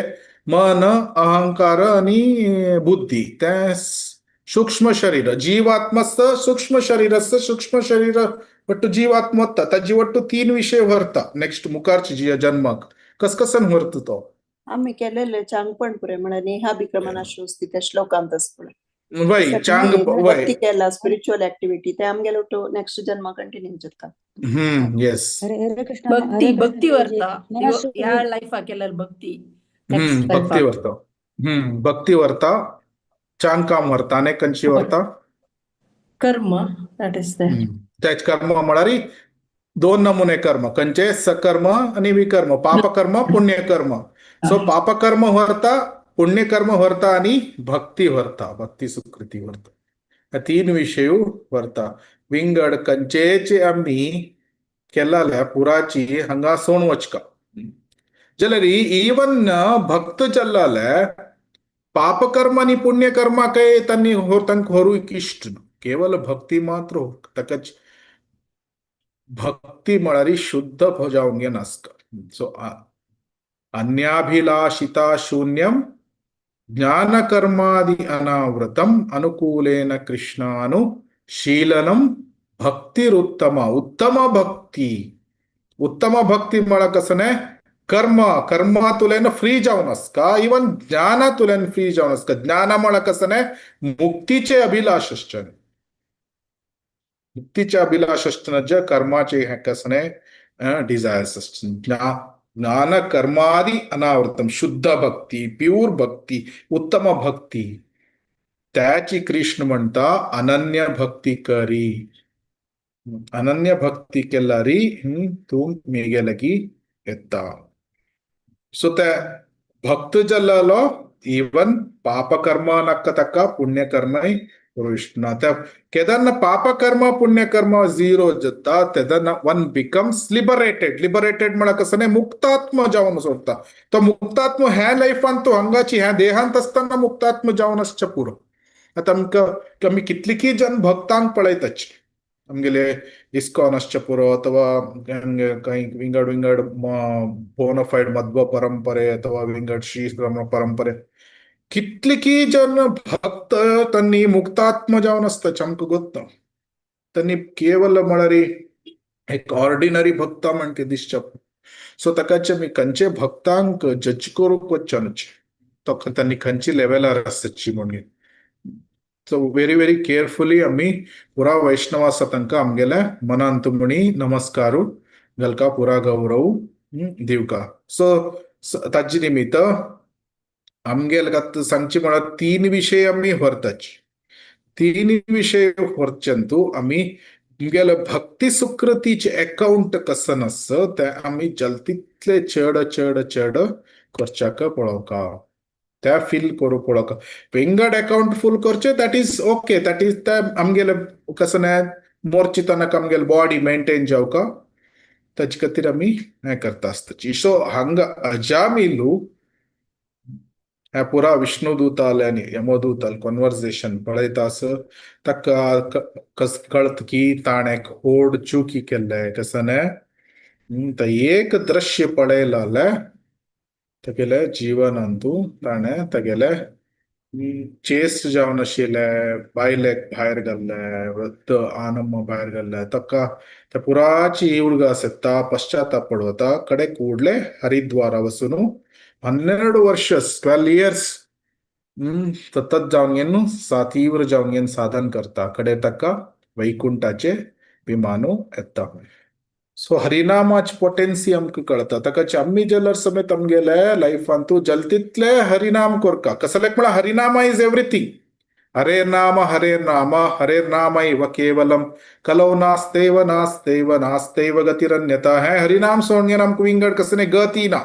मन, अहंकार आणि बुद्धी, ते सूक्ष्म शरीर. जीवात्मस्त सूक्ष्म शरीरस्य सूक्ष्म शरीर ಒಟ್ಟು ಜೀವಾತ್ಮ ताजी ಒಟ್ಟು तीन विशय व्हरता. नेक्स्ट मुखारची जी जन्माक कस कसन व्हरता तो. आम्ही केलेले चांगपण पुरे म्हळ्यार नेहाभिक्रमणाश्रोस्ती त्या श्लोकांत पुरे. वय चांग वय. भक्ती केला, स्पिरिच्युअल ऍक्टिव्हिटी, ते आमगेलो टू नेक्स्ट जन्मा कंटिन्यू जाता. येस. हरे हरे कृष्ण. भक्ती. हरे भक्ती कृष्ण. व्हरता. ह्या लायफाक केलेली भक्ती नेक्स्ट भक्ती लायफाक. व्हरता, भक्ती व्हरता, चांग काम व्हरता. आनी खंयची व्हरता? कर्म, that is the त्याच कर्म म्हळ्यार दोन नमुने कर्म खंयचे? सकर्म आणि विकर्म, पापकर्म, पुण्यकर्म. सो पापकर्म व्हरता, पुण्यकर्म व्हरता आणि भक्ती व्हरता, भक्ती सुकृती व्हरता. ह्या तीन विशय व्हरता. विंगड खंयचेच आमी केल्ल्या पुराची हांगा सोण वचका. जाल्यार इवन भक्त जाल्ले पापकर्म आणि पुण्यकर्माकय तांणी तांकां व्हरूंक इश्ट ना. केवल भक्ती मात्र. ताका भक्ती म्हळ्यार शुद्ध जावंक नासता. सो अन्याभिलाषिता शून्यम ज्ञान कर्मादि अनावृतम अनुकूलेन कृष्णानु शीलनम भक्तिरुत्तम. उत्तम भक्ती, उत्तम भक्ती म्हळ्यार कसं न्हय? कर्म कर्मातुल्यान फ्री जावन आसता, इवन ज्ञानातुल्यान फ्री जावन आसता. ज्ञाना म्हळ्यार कसं न्हय? मुक्तीचे अभिलाष आसचे, मुक्तीचे अभिलाष आसतना जे कर्माचे हें कसं न्हय डिझायर्स आसचे. ज्ञान कर्मादि अनावृतम, शुद्ध भक्ती, प्युअर भक्ती, उत्तम भक्ती. त्याची कृष्ण म्हणता अनन्य भक्ती करी. अनन्य भक्ती केल्यारी तूं मेगे लागीं येता. सो ते भक्त जाल्लो इवन पापकर्म नाका ताका, पुण्यकर्मय. कृष्ण. त्या केदना पापकर्म पुण्यकर्म झिरो जाता तेदना वन बिकम्स लिबरेटेड. लिबरेटेड म्हळ्यार कसं न्ही, मुक्तात्म जावन सोडता. तो मुक्तात्म ह्या लायफान तो हांगाची ह्या देहांत आसतना मुक्तात्म जावन आसचें पुरो. आतां आमकां आमी कितलीकी जन भक्तांक पळयताच, आमगेले इस्कॉन आसचें पुरो अथवा कांय विंगड विंगड बोनफायड मध्व परंपरे अथवा विंगड श्री परंपरे, कितलीकी जन भक्त तांणी मुक्तात्म जावन आसता. आमकां गोत्ता तांणी केवल म्हळ्यार एक ऑर्डिनरी भक्त म्हणटा दिसच्या. सो ताकाचे आमी खंयचे भक्तांक जज करूंक वचचे न्हय, तो तांणी खंयची लेवलार आसची म्हणून. सो व्हेरी व्हेरी केअरफुली आमी पुरा वैष्णव आसा तांकां आमगेल्या मनांत म्हणी नमस्कारू घालका, पुरा गौरव दिवका. सो ताजे निमित्त आमगेले सांगची म्हळ्यार तीन विशय आमी व्हरताची. तीन विशय व्हरचेंतू आमी आमगेले भक्ती सुकृतीचे अकाउंट कसन आस ते आमी जल्तीतले चड चड चड करच्याक पळोवका, त्या फील करूं पळोवका. विंगड अकाउंट फूल करचे, that is okay, that is ते आमगेले कसं न्हय मोर्चितनाक आमगेले बॉडी मेंटेन जावका, ताजे खातीर आमी हें करता आसताची. सो हांगा अजामिलू ह्या पुरा विष्णुदूताले आनी यमदूताले कॉन्वर्जेशन पळयता आस ताका कस कळत की ताणें एक व्हड चुकी केल्ले. कसं न्हय, तो एक दृश्य पळयलें तेगेले जिवनांतू ताणें तेगेले चेस्ट जावन आशिल्ले बायलेक भायर घाल्ले, वृद्ध आनम्म भायर घाल्ले, ताका त्या पुराची उडगास येता, पश्चाताप पडवता. कडे ಕೂಡ್ಲೆ हरिद्वारा वचून 12 वर्ष, 12 इयर्स सतत जावन घेवन तीव्र जावन घेवन साधन करता. कडे ताका वैकुंठाचे विमानू येता. सो हरिनामाची पोटेन्सी आमकां कळता. ताका आमी जाल्यार समेत आमगेले लायफांतू जलतीतले हरिनाम करका. कसलेक म्हळ्यार हरिनामा is everything. हरे नाम हरे नाम हरे नामैव केवलम कलौ नास्तेव नास्तेव नास्तेव गतिरन्यता. हें हरिनाम सोडून घेवन आमकां विंगड कसलें गती ना.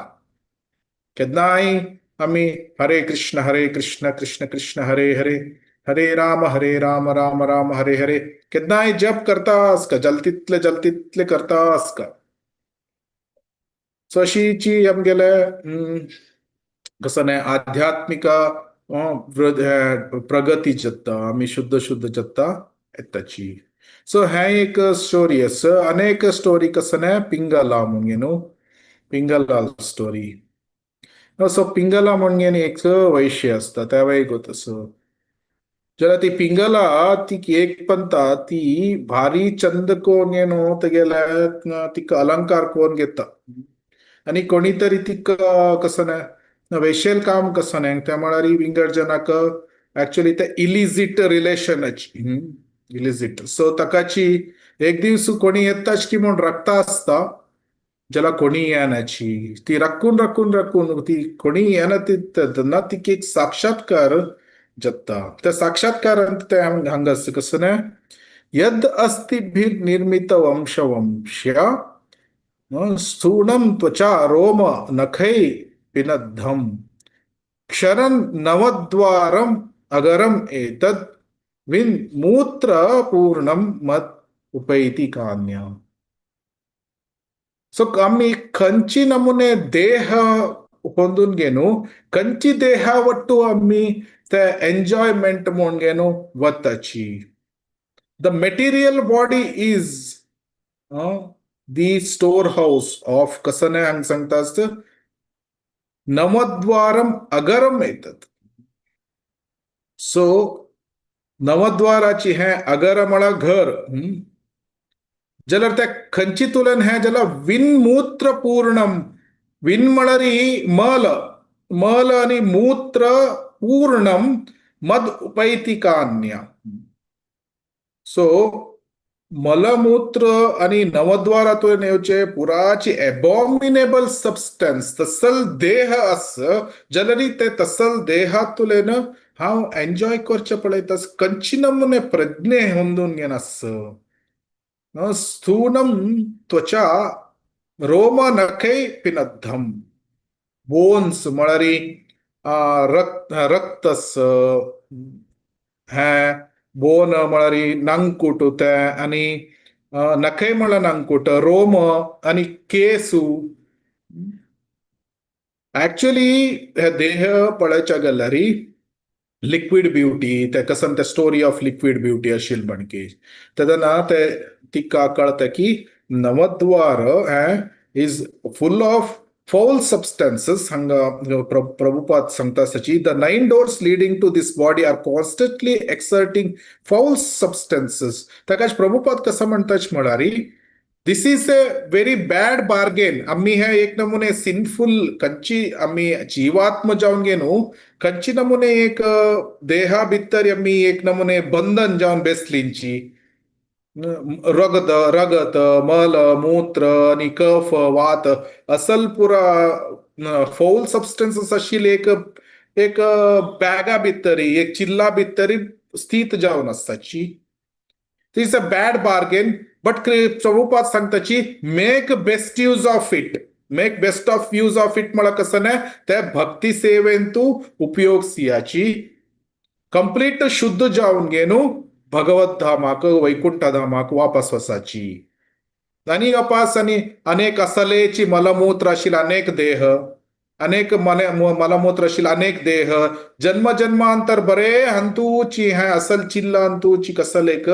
केन्नाय आमी हरे कृष्ण हरे कृष्ण कृष्ण कृष्ण हरे हरे हरे राम हरे राम राम राम हरे हरे केन्नाय जप करता आसका, जलतीतले जलतीतले करता आसका. सो अशीची आमगेले कसं न्हय आध्यात्मिक प्रगती जाता, आमी शुद्ध शुद्ध जाता येताची. सो हें एक स्टोरी आसा. अनेक स्टोरी कसं न्हय पिंगला म्हणून न्हू, पिंगला स्टोरी. सो पिंगला म्हणून एक वैश्य आसता, त्या वय तसो जाल्यार ती पिंगला ती एक पंता ती भारी चंद कोण न्हू तेगेले तिका अलंकार कोण घेता आनी कोणी तरी तिका कसं न्हय वैशेल काम कसं न्हय त्या म्हळ्यार विंगड जनाक एक्चुअली ते इलिजिट रिलेशनाची इलिजिट. सो ताकाची एक दीस कोणी येताच की म्हूण रक्ता आसता, ज्याला कोणी येनाची ती राखून राखून राखून ती कोणी येना ती तेन्ना तिका एक साक्षात्कार जाता. त्या साक्षात्कारांत ते हांगा कसं न्हय यद अस्थिभिर्निर्मित वंश वंश्य स्थूणम त्वचा रोम नखै पिनद्धम क्षरन नवद्वारम अगरम एतद विन मूत्र पूर्णम मत उपैति कान्या. सो आमी खंयची नमुने देह ಹೊಂದೂನ್ घेನು खंयची देहा वट्टू आमी ते एन्जॉयमेंट म्हूण घेनु वताची. The material body is the store house of कसं न्हय हांगा सांगता आसता नवद्वारम अगरम एतत. सो नवद्वाराची हें अगर म्हळ्यार घर, जाल्यार त्या खंयची तुलन हें जाल्यार विनमूत्र पूर्णम. विन म्हळ्यार मल, मल आनी मूत्र पूर्णम मद उपैति कान्या. सो मलमूत्र आणि नवद्वारातून येवचे पुराची एबॉमिनेबल सबस्टन्स तसल देह आस जाल्यार ते तसल देहातुलेन हांव एन्जॉय करचें पळयता खंयची नमुने प्रज्ञे होंदून घेनास. स्थूणम त्वचा रोम नखै पिनद्धम. बोन्स म्हळ्यार रक्त रक्त हें बोन म्हळ्यार नंकूट तें आनी नखे म्हळ्यार नंकूट, रोम आनी केसू. ऍक्च्युली हे देह पळयच्या गेल्यार लिक्विड ब्युटी, ते कसन ते स्टोरी ऑफ लिक्विड ब्युटी आशिल्ली म्हणकी तेन्ना ते तिका कळता की नवद्वार हें is full of foul substances. हांगा प्रभुपाद सांगता सची, the nine doors leading to this body are constantly exerting foul substances. ताका प्रभुपाद कसं म्हणटाच म्हळ्यार this is a very bad bargain. आम्ही हे एक नमुने सिनफुल कंची आम्ही जीवात्म जावन घेनु कंची नमुने एक देहा भितर आम्ही एक नमुने बंधन जावन बेसलींची, रगत रगत मल मूत्र आणि कफ वात असल पुरा फौल सबस्टन्सेस आशिल्ले एक एक बॅगा भितरी, एक चिल्ला भितरी स्थित जावन आसताची. It's a bad bargain, but Prabhupada सांगताची, make best use of it. Make best of use of it म्हळ्यार कसं न्हय, ते भक्ती सेवेन तूं उपयोग सियाची, कंप्लीट शुद्ध जावन घेनु भगवत धामाक, वैकुंठ धामाक वापस वचाची. आनी अपास आनी अनेक असलेची मलमूत्र आशिल्ले अनेक देह, अनेक मने मलमूत्र आशिल्ले अनेक देह, जन्म जन्मांतर बरे हंतूची हे असल चिल्ला हंतूची कसल एक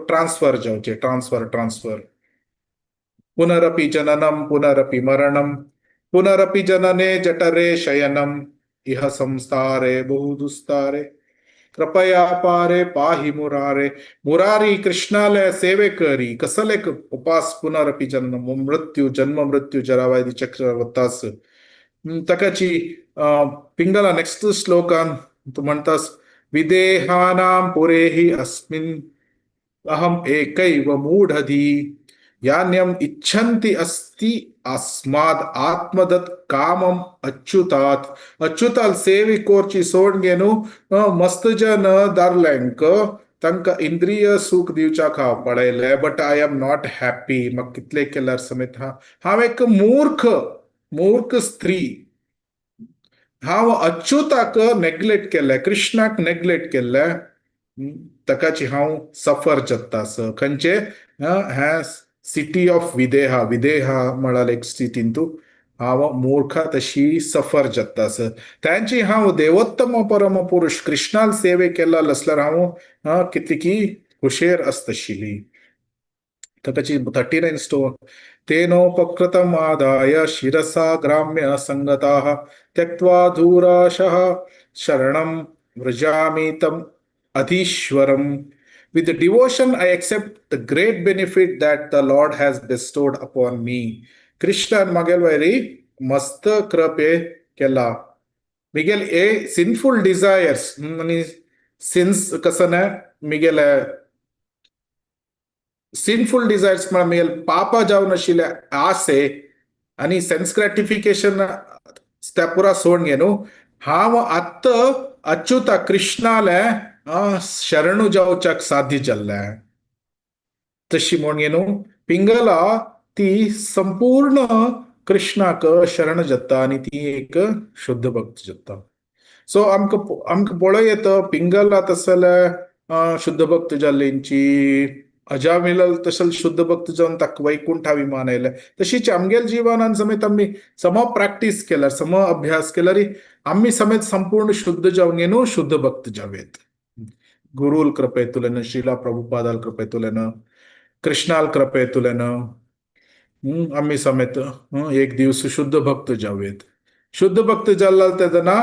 ट्रान्सफर जावचे, ट्रान्सफर ट्रान्सफर. पुनरपि जननम पुनरपि मरणम पुनरपि जनने जठरे शयनम इह संसारे बहु दुस्तारे कृपया पारे पाहि मुरारे. मुरारी कृष्णाले सेवे करी कसले उपास पुनरपि जन्म मृत्यू जन्म मृत्यू जरावायदी चक्र वतास. तकाची पिंगला नेक्स्ट श्लोकान तू म्हणतास, विदेहानां पुरेहि अस्मिन् अहम एकैव मूढधी यान्यम इच्छन्ति अस्ति अस्माद आत्मदत् कामम अच्युतात. अच्युताल सेवी कोरची सोड घेनु मस्त जन दारल्यांक तांकां इंद्रिय सुख दिवच्याक हांव पळयलें, but I am not happy. म्हाका कितलें केल्यार समेत हांव एक मूर्ख मूर्ख स्त्री. हांव अच्युताक नेग्लेक्ट केलें, कृष्णाक नेग्लेक्ट केल्लें, ताकाची हांव सफर जाता. खंयचे हें सिटी ऑफ विदेहा, विदेहा म्हळ्यार एक सिटीन तूं हांव मूर्खा तशी सफर जाता. तांची हांव देवोत्तम परम पुरुष कृष्णाल सेवे केला आसल्यार हांव कितली हुशेर आसतशिली. ताकाची 39 स्टोर, तेनोपकृतम आदाय शिरसा ग्राम्य संगताः त्यक्त्वा दूराशः शरणं व्रजामि तम् अधीश्वरम्. With devotion, I accept the great benefit that the Lord has bestowed upon me. Krishna मगेल वैरी मस्त कृपे केला. मिगेल ए सिनफुल डिझायर्स आणि सिन्स कसं ना, मिगेल सिनफुल डिझायर्स म्हळ्यार मिगेल पापा जावन आशिल्ले आसे आणि सेन्स ग्रॅटिफिकेशन त्या पुरा सोड घेनु हांव आत्तां अच्युता कृष्णाले शरणू जावच्याक साध्य जाल्लें. तशी म्हूण न्हू पिंगला ती संपूर्ण कृष्णाक शरण जाता आनी ती एक शुद्ध भक्त जाता. सो आमकां आमकां पळोवं येता, पिंगला तसले शुद्ध भक्त जाल्लेंची, अजामिल तशें शुद्ध भक्त जावन ताका वैकुंठा विमान आयलें. तशीच आमगेल जिवनान समेत आमी सम प्रॅक्टीस केल्यार, सम अभ्यास केल्यार आमी समेत संपूर्ण शुद्ध जावन न्हू शुद्ध भक्त जावेत. गुरुल कृपेतुल्यान, श्रीला प्रभुपादाल कृपेतुल्यान, कृष्णाल कृपेतुल्यान आमी समेत एक दिवस शुद्ध भक्त जावेत. शुद्ध भक्त जाल्ला तेन्ना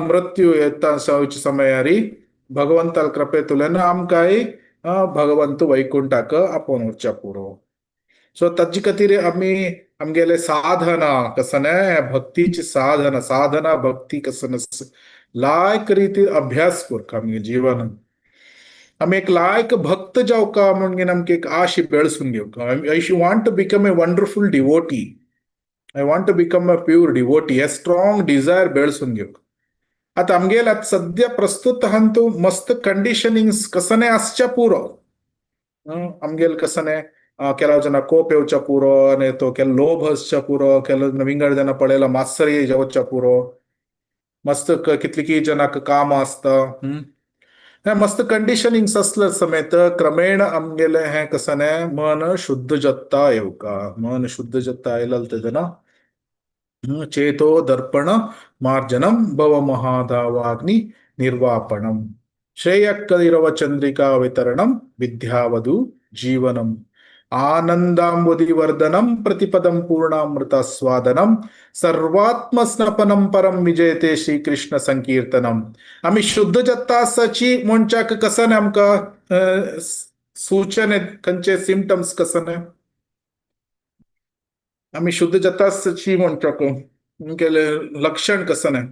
मृत्यू येता समयारी भगवंताल कृपेतुल्यान आमकांय भगवंत वैकुंठाक आपोवन व्हरच्या पुरो. सो ताजे खातीर आमी आमगेले साधना कसं भक्तीची साधना, साधना भक्ती कसं लायक रितीन अभ्यास करता. आमगे जीवन आमी एक लायक भक्त जावका म्हणून आमकां एक आश बेळसून घेवका. I want to become a wonderful devotee, I want to become a pure devotee, hey strong Dzire बेळसून घेवका. आतां आमगेले आतां सद्या प्रस्तुत हांतू मस्त कंडिशनिंग कसने आसच्या पुरो. आमगेल कसने ಕೆಲವು ಜನ ಕೋಪ येवच्या पुरो आनी तो केलो लोभ आसच्या पुरो, केलो विंगड जना पळयला मात्सर्य जावच्या पुरो, मस्त कितली जणांक काम आसता. हें मस्त कंडिशनिंग आसले समेत क्रमेण आमगेलें हें कसने मन शुद्ध जत्ता येवका, मन शुद्ध जत्ता आयलल तेन्ना चेतो दर्पण मार्जनम भव महादावाग्नि निर्वापणम श्रेयकदिरव चंद्रिका वितरणम विद्यावधू जीवनम आनंदांबुधिवर्धनम प्रतिपदम पूर्णामृतास्वादनम सर्वात्मस्नपनम परम विजयते श्री कृष्ण संकीर्तनम. आमी शुद्ध जत्ता आसाची म्हणच्याक कसं आमकां सूचन, खंयचे सिमटम्स कसं आमी शुद्ध जाता आसची म्हणच्याक केले लक्षण कसं नाही,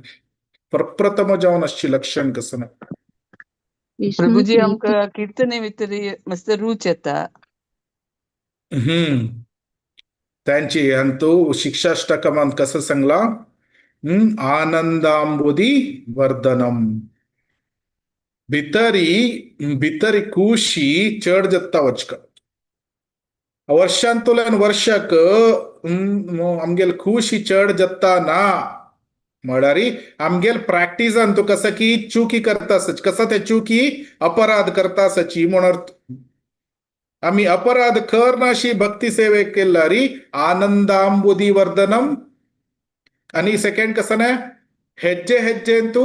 प्रप्रथम जावन आसची लक्षण कसं नाही? विष्णु प्रभुजी, प्रीती. आमकां कीर्तने भितर मस्त रूच येता. त्यांची अंतु शिक्षाष्टकमांत कसं सांगला, आनंदांबुदी वर्धनम, भितरी भितरी खुशी चड जाता वचका. वर्षांतुल्यान वर्षाक आमगेल खुशी चड जाता ना म्हळ्यार आमगेल प्रॅक्टिसान तूं कसं की चुकी करता, कसं ते चुकी अपराध करता आसाची म्हणून आमी अपराध करनाशी भक्ती सेवे केल्यारी आनंदांबुदी वर्धनम. आणि सेकंड कसं नाही, हेज्जे हेज्जेंतु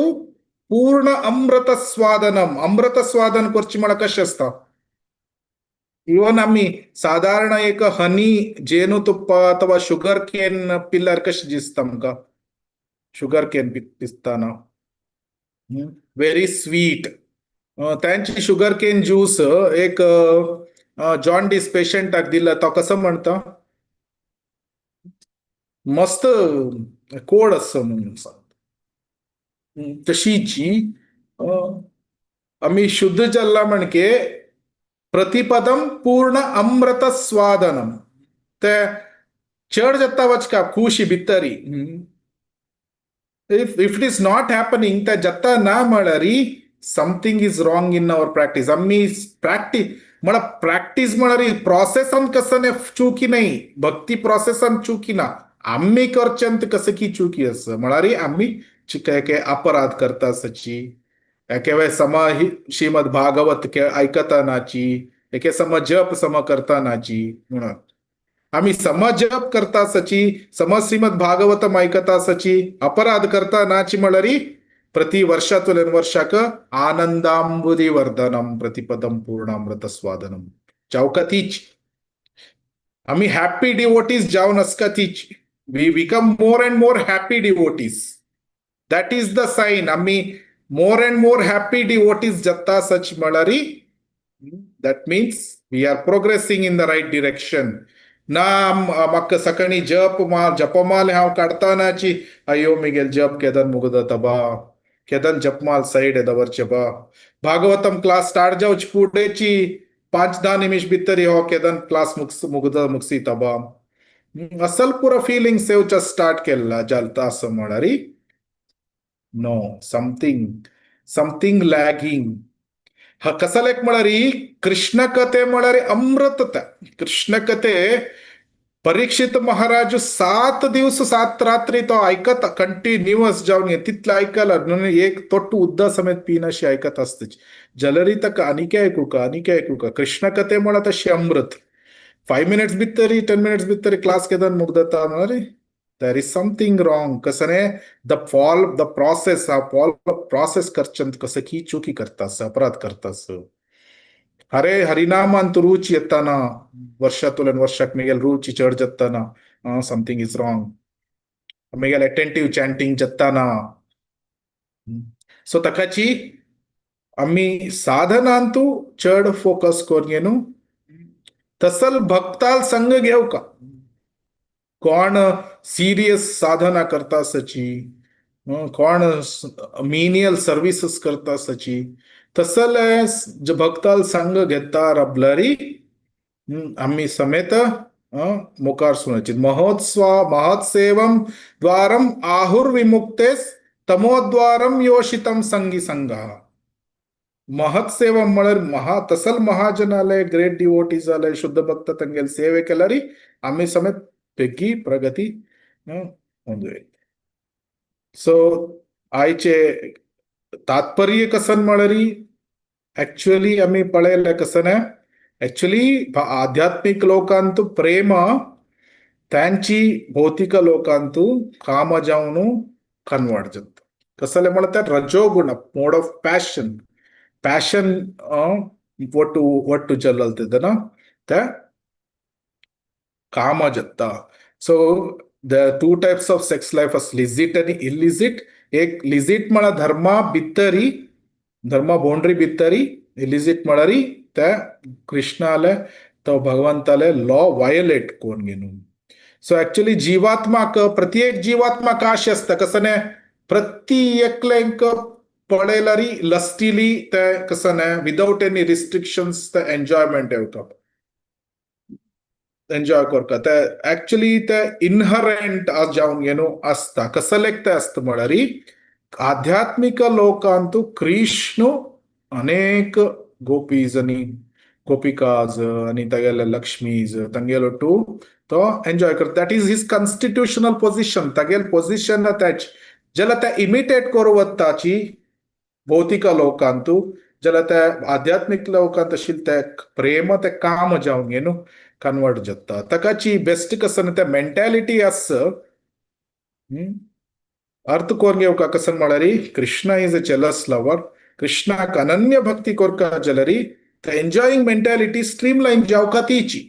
पूर्ण अमृत स्वादनम. अमृत स्वादन करची म्हळ्यार कशें आसता? इवन आमी साधारण एक हनी, जೇನುತುಪ್ಪ ಅಥವಾ ಶುಗರ್ ಕೇನ್ ಪಿಲ್ಲರ್ कशें दिसता आमकां? शुगर केन पिताना व्हेरी स्वीट. त्यांची शुगर केन ज्यूस एक जॉन्डिस पेशंटाक दिला, तो कसं म्हणता, मस्त कोड आसा म्हणून सांगता. तशीची आमी शुद्ध जाल्ला म्हणके प्रतिपदम पूर्ण अमृत स्वादनम, ते चड जाता वचका खुशी भितरी. If it is not happening, ते जाता ना म्हळ्यार something is wrong in our practice. आमी प्रॅक्टीस म्हळ्यार, प्रॅक्टीस म्हळ्यार प्रोसेसान कसं चुकी नाही, भक्ती प्रोसेसान चुकी ना, आमी करच्यांत कसं की चुकी आसा म्हळ्यार आमी काय काय अपराध करता आसाची. एके वेळ सम ही श्रीमद भागवत ऐकतानाची, एके सम जप सम करतानाची. म्हणून आम्ही सम जप करता आसाची, सम श्रीमद भागवतम ऐकता आसाची, अपराध करता नाची म्हळ्यार प्रति वर्षातुल्यान वर्षाक आनंदांबुदी वर्धनम प्रतिपदम पूर्णामृत स्वादनम जावका तीच. आम्ही हॅपी डिवोटीज जावन आसका तीच. We become more and more happy devotees, that is the sign. आम्ही more and more happy devotees जाता सच म्हळ्यार that means we are progressing in the right direction. ना म्हाका सकाळी जप मा जपमाल हांव काडतानाची, अय्यो मिगेल जप केदन मुगदता बा, केदन जपमाल साइड दवरचे बा, भागवतम क्लास स्टार्ट जावचे फुडेची 5-10 निमिष भितर हो केदन क्लास मुग्स मुगद मुगसीता बा, असल पुरो फिलिंग सेवच्या स्टार्ट केल्ला जालता असं म्हळ्यार नो, समथिंग समथिंग लॅगिंग. हा कसलेक म्हळ्यार कृष्ण कथे म्हळ्यार अमृत. कृष्ण कथे परीक्षित महाराज 7 दिवस 7 रात्री तो ऐकत कंटिन्युअस जावन तितलें ऐकला, एक तोट्टू उद्दा समेत पिनाशी ऐकत आसता जलरी तक आनीक ऐकूका, आनीक ऐकूका. कृष्ण कथे म्हळ्यार तशी अमृत. 5 मिनिट्स भितर, 10 मिनिट्स भितर क्लास केदन मुगदता म्हळ्यार there is something wrong. कसने the fall the process, हा फॉल प्रोसेस करचंत कसं की चुकी करतास, अपराध करतास. अरे हरिनामान तू रुची येताना, वर्षातुल्यान वर्षाक मिगेल रुची चड जाताना, something is wrong. Miguel attentive chanting जाताना. सो तकाची आमी साधनांतू चड फोकस करून न्हू, तसल भक्ताल संग घेव का, कोण सिरियस साधना करता आसाची, कोण मिनियल सर्विसेस करता आसाची, तसले जे भक्ताल संग घेता रबलरी आमी समेत मुखार सुनाची. महोत्सव महोत्सेवम द्वारम आहुर्विमुक्तेस तमोद्वारम योषितम संगी संघ. महत्सेवम म्हळ्यार महा तसल महाजनाले, ग्रेट डिवोटीज आले, शुद्ध भक्त तंगेल सेवे केल्यारी आमी समेत बेगी प्रगती होंदुये. सो आयचे तात्पर्य कसन म्हळ्यार ऍक्च्युअली आमी पळयलें कसं ना, ऍक्च्युअली आध्यात्मिक लोकांतु प्रेम त्यांची भौतिक लोकांतु काम जावन कन्वर्ट जाता. कसले म्हणल्यार रजोगुण, मोड ऑफ पॅशन, पॅशन ಒಟ್ಟು ಒಟ್ಟು ಜಲ್ಲಲ್ತಿದ್ದನ ते काम जाता. So the two types of sex life as licit आणि इलिसिट. एक लिजिट म्हळ्यार धर्मा भितरी, धर्मा बाउंड्री भितरी. इलिसिट म्हळ्यार ते कृष्णाले तो भगवंताले लॉ वायोलेट कोण घेवन. सो ऍक्च्युली जीवात्माक, प्रत्येक जीवात्माक आश आसता. कसं न्ही, प्रति एकल्यांक पळयल्यार लस्टिली ते कसं न्ही, विदाउट एनी रिस्ट्रिक्शन्स ते एन्जॉयमेंट येवता, एन्जॉय करता. ते ऍक्च्युली ते इनहरंट जावन घेवन आसता. कसलेक ते आसता म्हळ्यार आध्यात्मिक लोकांतु कृष्ण अनेक गोपीज आनी गोपिकाज आनी तागेले लक्ष्मीज तांगेलो टू तो एन्जॉय करता. That is his constitutional position. तागेले पोझिशन त्याच जाल्यार ते इमिटेट करूं वताची भौतिक लोकांतु, जाल्यार ते आध्यात्मिक लोकांत आशिल्ले ते प्रेम ते काम जावन घेवन कन्वर्ट जाता. ताकाची बेस्ट कसं ते मेंटॅलिटी आस अर्थ कोरून घेवका. कसं म्हळ्यार Krishna is a jealous lover. कृष्णाक अनन्य भक्ती कोरका जाल्यार ते एन्जॉईंग मेंटॅलिटी स्ट्रीमलायन जावका. तीची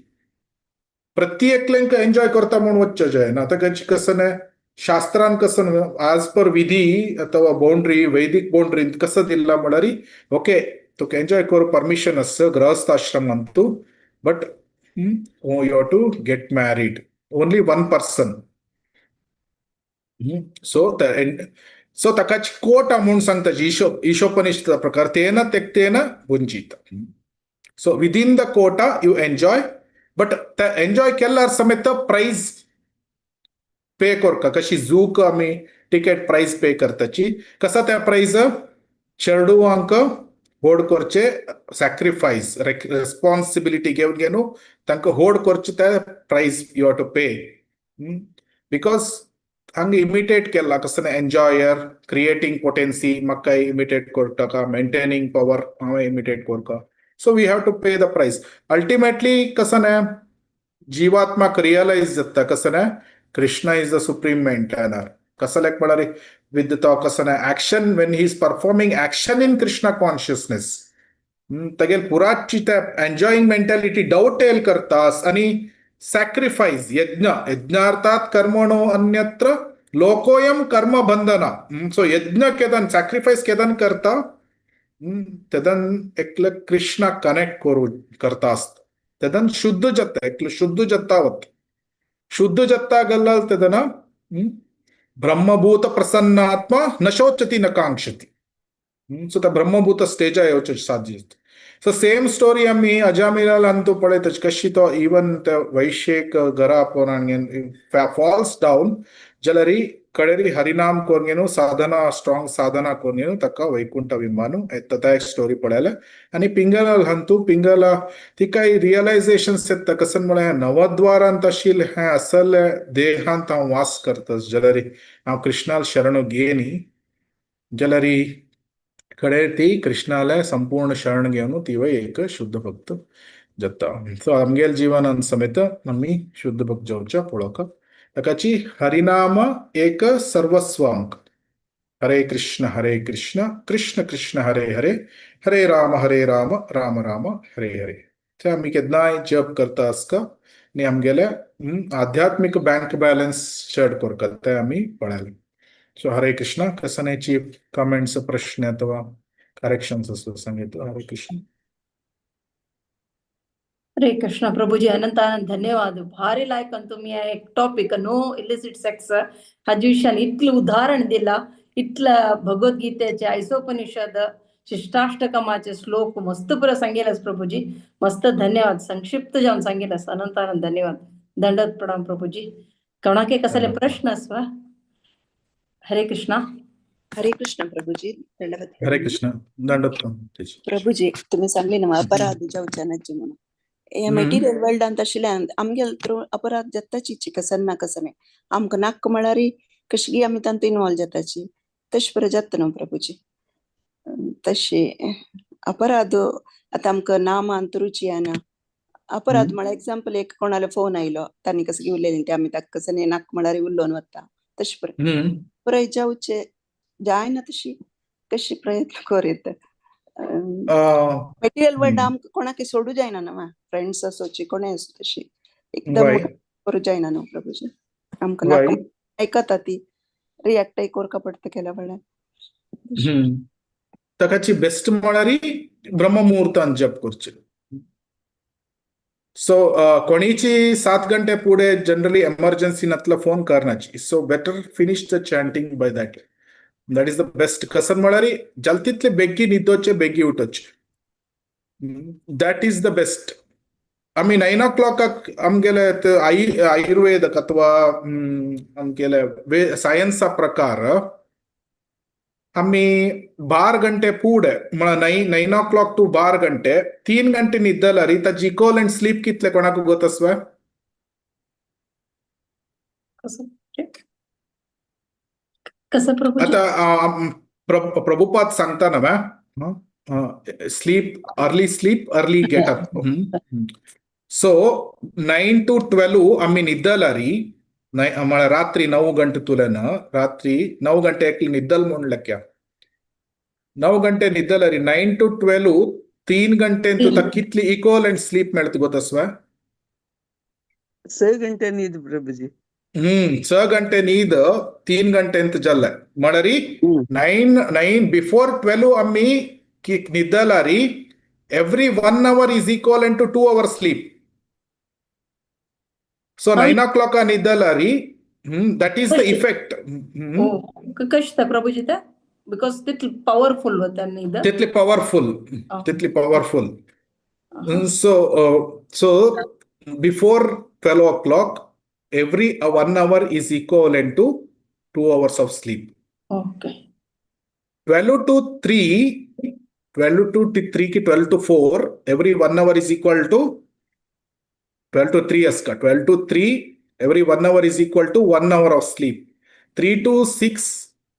प्रत्येकल्यांक एन्जॉय करता म्हूण वच्चें जायना. आतां कसं न्ही, शास्त्रान कसं आज पर विधी अथवा बाउंड्री, वैदिक बाउंड्री कसं दिला म्हळ्यार ओके, तुका एन्जॉय करू परमिशन आसा गृहस्थाश्रमांतु, but you have to get married, only one person. So so ताकाच कोटा म्हूण सांगता ईशोपनिषद प्रकार, तेन त्यक्तेन भुंजीत. So within the quota you enjoy, but ते एन्जॉय केल्यार समेत प्राइस पे करका. कशी झूक आमी टिकेट प्राइस पे करताची, कसा त्या प्राइस चेडवांक होड करचे सॅक्रिफायस, रेस्पॉन्सिबिलिटी घेवन घेवन तांकां होड करचे ते price you have to pay, because हांगा इमिटेट केला कसं एन्जॉयर, क्रिएटींग पोटेन्सी म्हाका इमिटेट करता, मेंटेनिंग पॉवर हांवें इमिटेट करता. So we have to pay the price ultimately. कसं न्ही, जीवात्माक रियलायज जाता कसं न्ही, Krishna is the supreme maintainer. कसं लायक म्हळ्यार विथ तो कसं न्ही action, when he is performing action in Krishna consciousness, तागेल पुराची त्या एन्जॉईंग मेंटॅलिटी डवटेल करतास आणि सॅक्रिफायस, यज्ञ, यज्ञार्थात कर्मणो अन्यत्र लोकोयम कर्म बंधना. सो यज्ञ केदन, सॅक्रिफायस केदन करता, तेदन एकले कृष्णा कनेक्ट करू करता आसता. तेदन शुद्ध जाता, एकले शुद्ध जाता वता. शुद्ध जाता गल्लाल तेदन ब्रह्मभूत प्रसन्नात्मा न शोचती न कांक्षती. सो त्या ब्रह्मभूत स्टेजा येवचे साध्य. सो सेम स्टोरी आमी अजामिलाल अंतू पळयता, कशी तो इवन त्या वैश्येक घरा पोरान फॉल्स डावन जाल्यार कडेरी हरिनाम कोरून साधना, स्ट्रॉंग साधना कोरून ताका वैकुंठ विमानु येता. त्या एक स्टोरी पळयले. आनी पिंगल हंतू पिंगला तिका रियलायझेशन येता. कसं म्हळ्यार नवद्वारांत आशिल्लें हें असले देहांत हांव वास करता जाल्यार हांव कृष्णाल शरण घेनी जाल्यार कडे ती कृष्णाले संपूर्ण शरण घेवन तिवय एक शुद्ध भक्त जाता. सो आमगेल जीवनान समेत आमी शुद्ध भक्त जावच्या पळोवंक. ताकाची हरिनाम एक सर्वस्व आमकां. हरे कृष्ण हरे कृष्ण कृष्ण कृष्ण हरे हरे, हरे राम हरे राम राम राम हरे हरे. ते आमी केन्नाय जप करता आसता आनी आमगेले आध्यात्मीक बँक बॅलन्स चड करता ते आमी पळयले. सो हरे कृष्ण. कसनायची कमेंट्स, प्रश्न अथवा करेक्शन्स असो सांगितलं. हरे कृष्ण. हरे कृष्ण प्रभुजी, अनंत अनंत धन्यवाद. भारी लायक तुम्ही एक टॉपिक नो इलिसिट सेक्स हाजे विशयान इतलें उदाहरण दिला, इतलं भगवद्गीतेचे, ईशोपनिषद, शिष्टाष्टकमाचे श्लोक मस्त पुरा सांगितलंस प्रभुजी. मस्त धन्यवाद. संक्षिप्त जावन सांगितलंस. अनंत अनंत धन्यवाद. दंडवत प्रणाम प्रभुजी. कोणाके कसले प्रश्न आसवा? हरे कृष्णा. हरे कृष्ण प्रभुजी, दंडवत. हरे कृष्ण, दंडवत प्रणाम. प्रभुजी, तुम्ही सांगले ना अपराध जावचे म्हणून ह्या मेटिरियल वर्ल्डांत आशिल्ल्यान आमगेल थ्रू अपराध जाताची कसन ना कसन. आमकां नाक्क म्हळ्यार कशी आमी तांतूं इनवॉल्व जाताची, तशें बरें जाता न्हू प्रभुजी? तशें. अपराध आतां आमकां नामांत रुची येना. अपराध म्हळ्यार एग्जाम्पल एक कोणालो फोन आयलो, तांणी कसं उलयलें ते आमी ताका कसं नाक म्हळ्यार उलोवन वता तशें परत जावचे जायना तशी कशी प्रयत्न करीत. मटेरियल वर्ल्ड आमकां कोणाक सोडू जायना न्हू, फ्रेंड्स असोची कोणें आसूं तशी एकदम करूं जायना न्हू प्रभुजी. आमकां नाक आयकता ती रिएक्टय करका पडटा केल्या वेळार. ताकाची बेस्ट म्हळ्यार ब्रह्ममुहूर्तान जप करचे. सो कोणीची 7 गंटे पुढे जनरली एमर्जन्सी नातला फोन करनाची. So better finish the chanting by that. That is the best. कसन म्हळ्यार जलतीतले बेगी न्हिदोचे, बेगी उठोचे. That is the best. आमी 9 o'clock आमगेले आयुर्वेद अथवा आमगेले सायन्सा प्रकार आमी 12 गंटे पुढे म्हळ्यार 9 o'clock to 12 गंटे 3 गंटे न्हिदल्यार ताजी इक्वलंट स्लीप कितले कोणाक गोत आसवा? कसं प्रभू? आता प्रभुपाद सांगता ना, sleep, early sleep, early get up. So 9 to 12 आमी न्हिदल्यार म्हळ्यार रात्री 9 गंटे तुलेन रात्री 9 गंटे एकले न्हिदल म्हूण लेख्या 9 गंटे न्हिदल्यार 9 to 12 3 गंटे तुका कितली इक्वलंट स्लीप मेळटा गोत आसवा? 6 गंटे न्हीद प्रभुजी. 6 गंटे न्हीद 3 गंटे ಅಂತ ಜಲ್ಲ म्हळ्यार 9 बिफोर 12 आमी न्हिदल्यार every 1 hour is equal to 2 hour sleep. So 9 o'clock न्हिदल्यार that is the effect. कशें प्रभुजी ते? Because तितली पॉवरफुल वता न्हीद. तितली पॉवरफुल, तितली powerful. So so before 12 o'clock every 1 hour is equivalent to 2 hours of sleep. Okay. 12 to 3, 12 to 3 ki 12 to 4, every 1 hour is equal to 12 to 3 aska. 12 to 3, every 1 hour is equal to 1 hour of sleep. 3 to 6,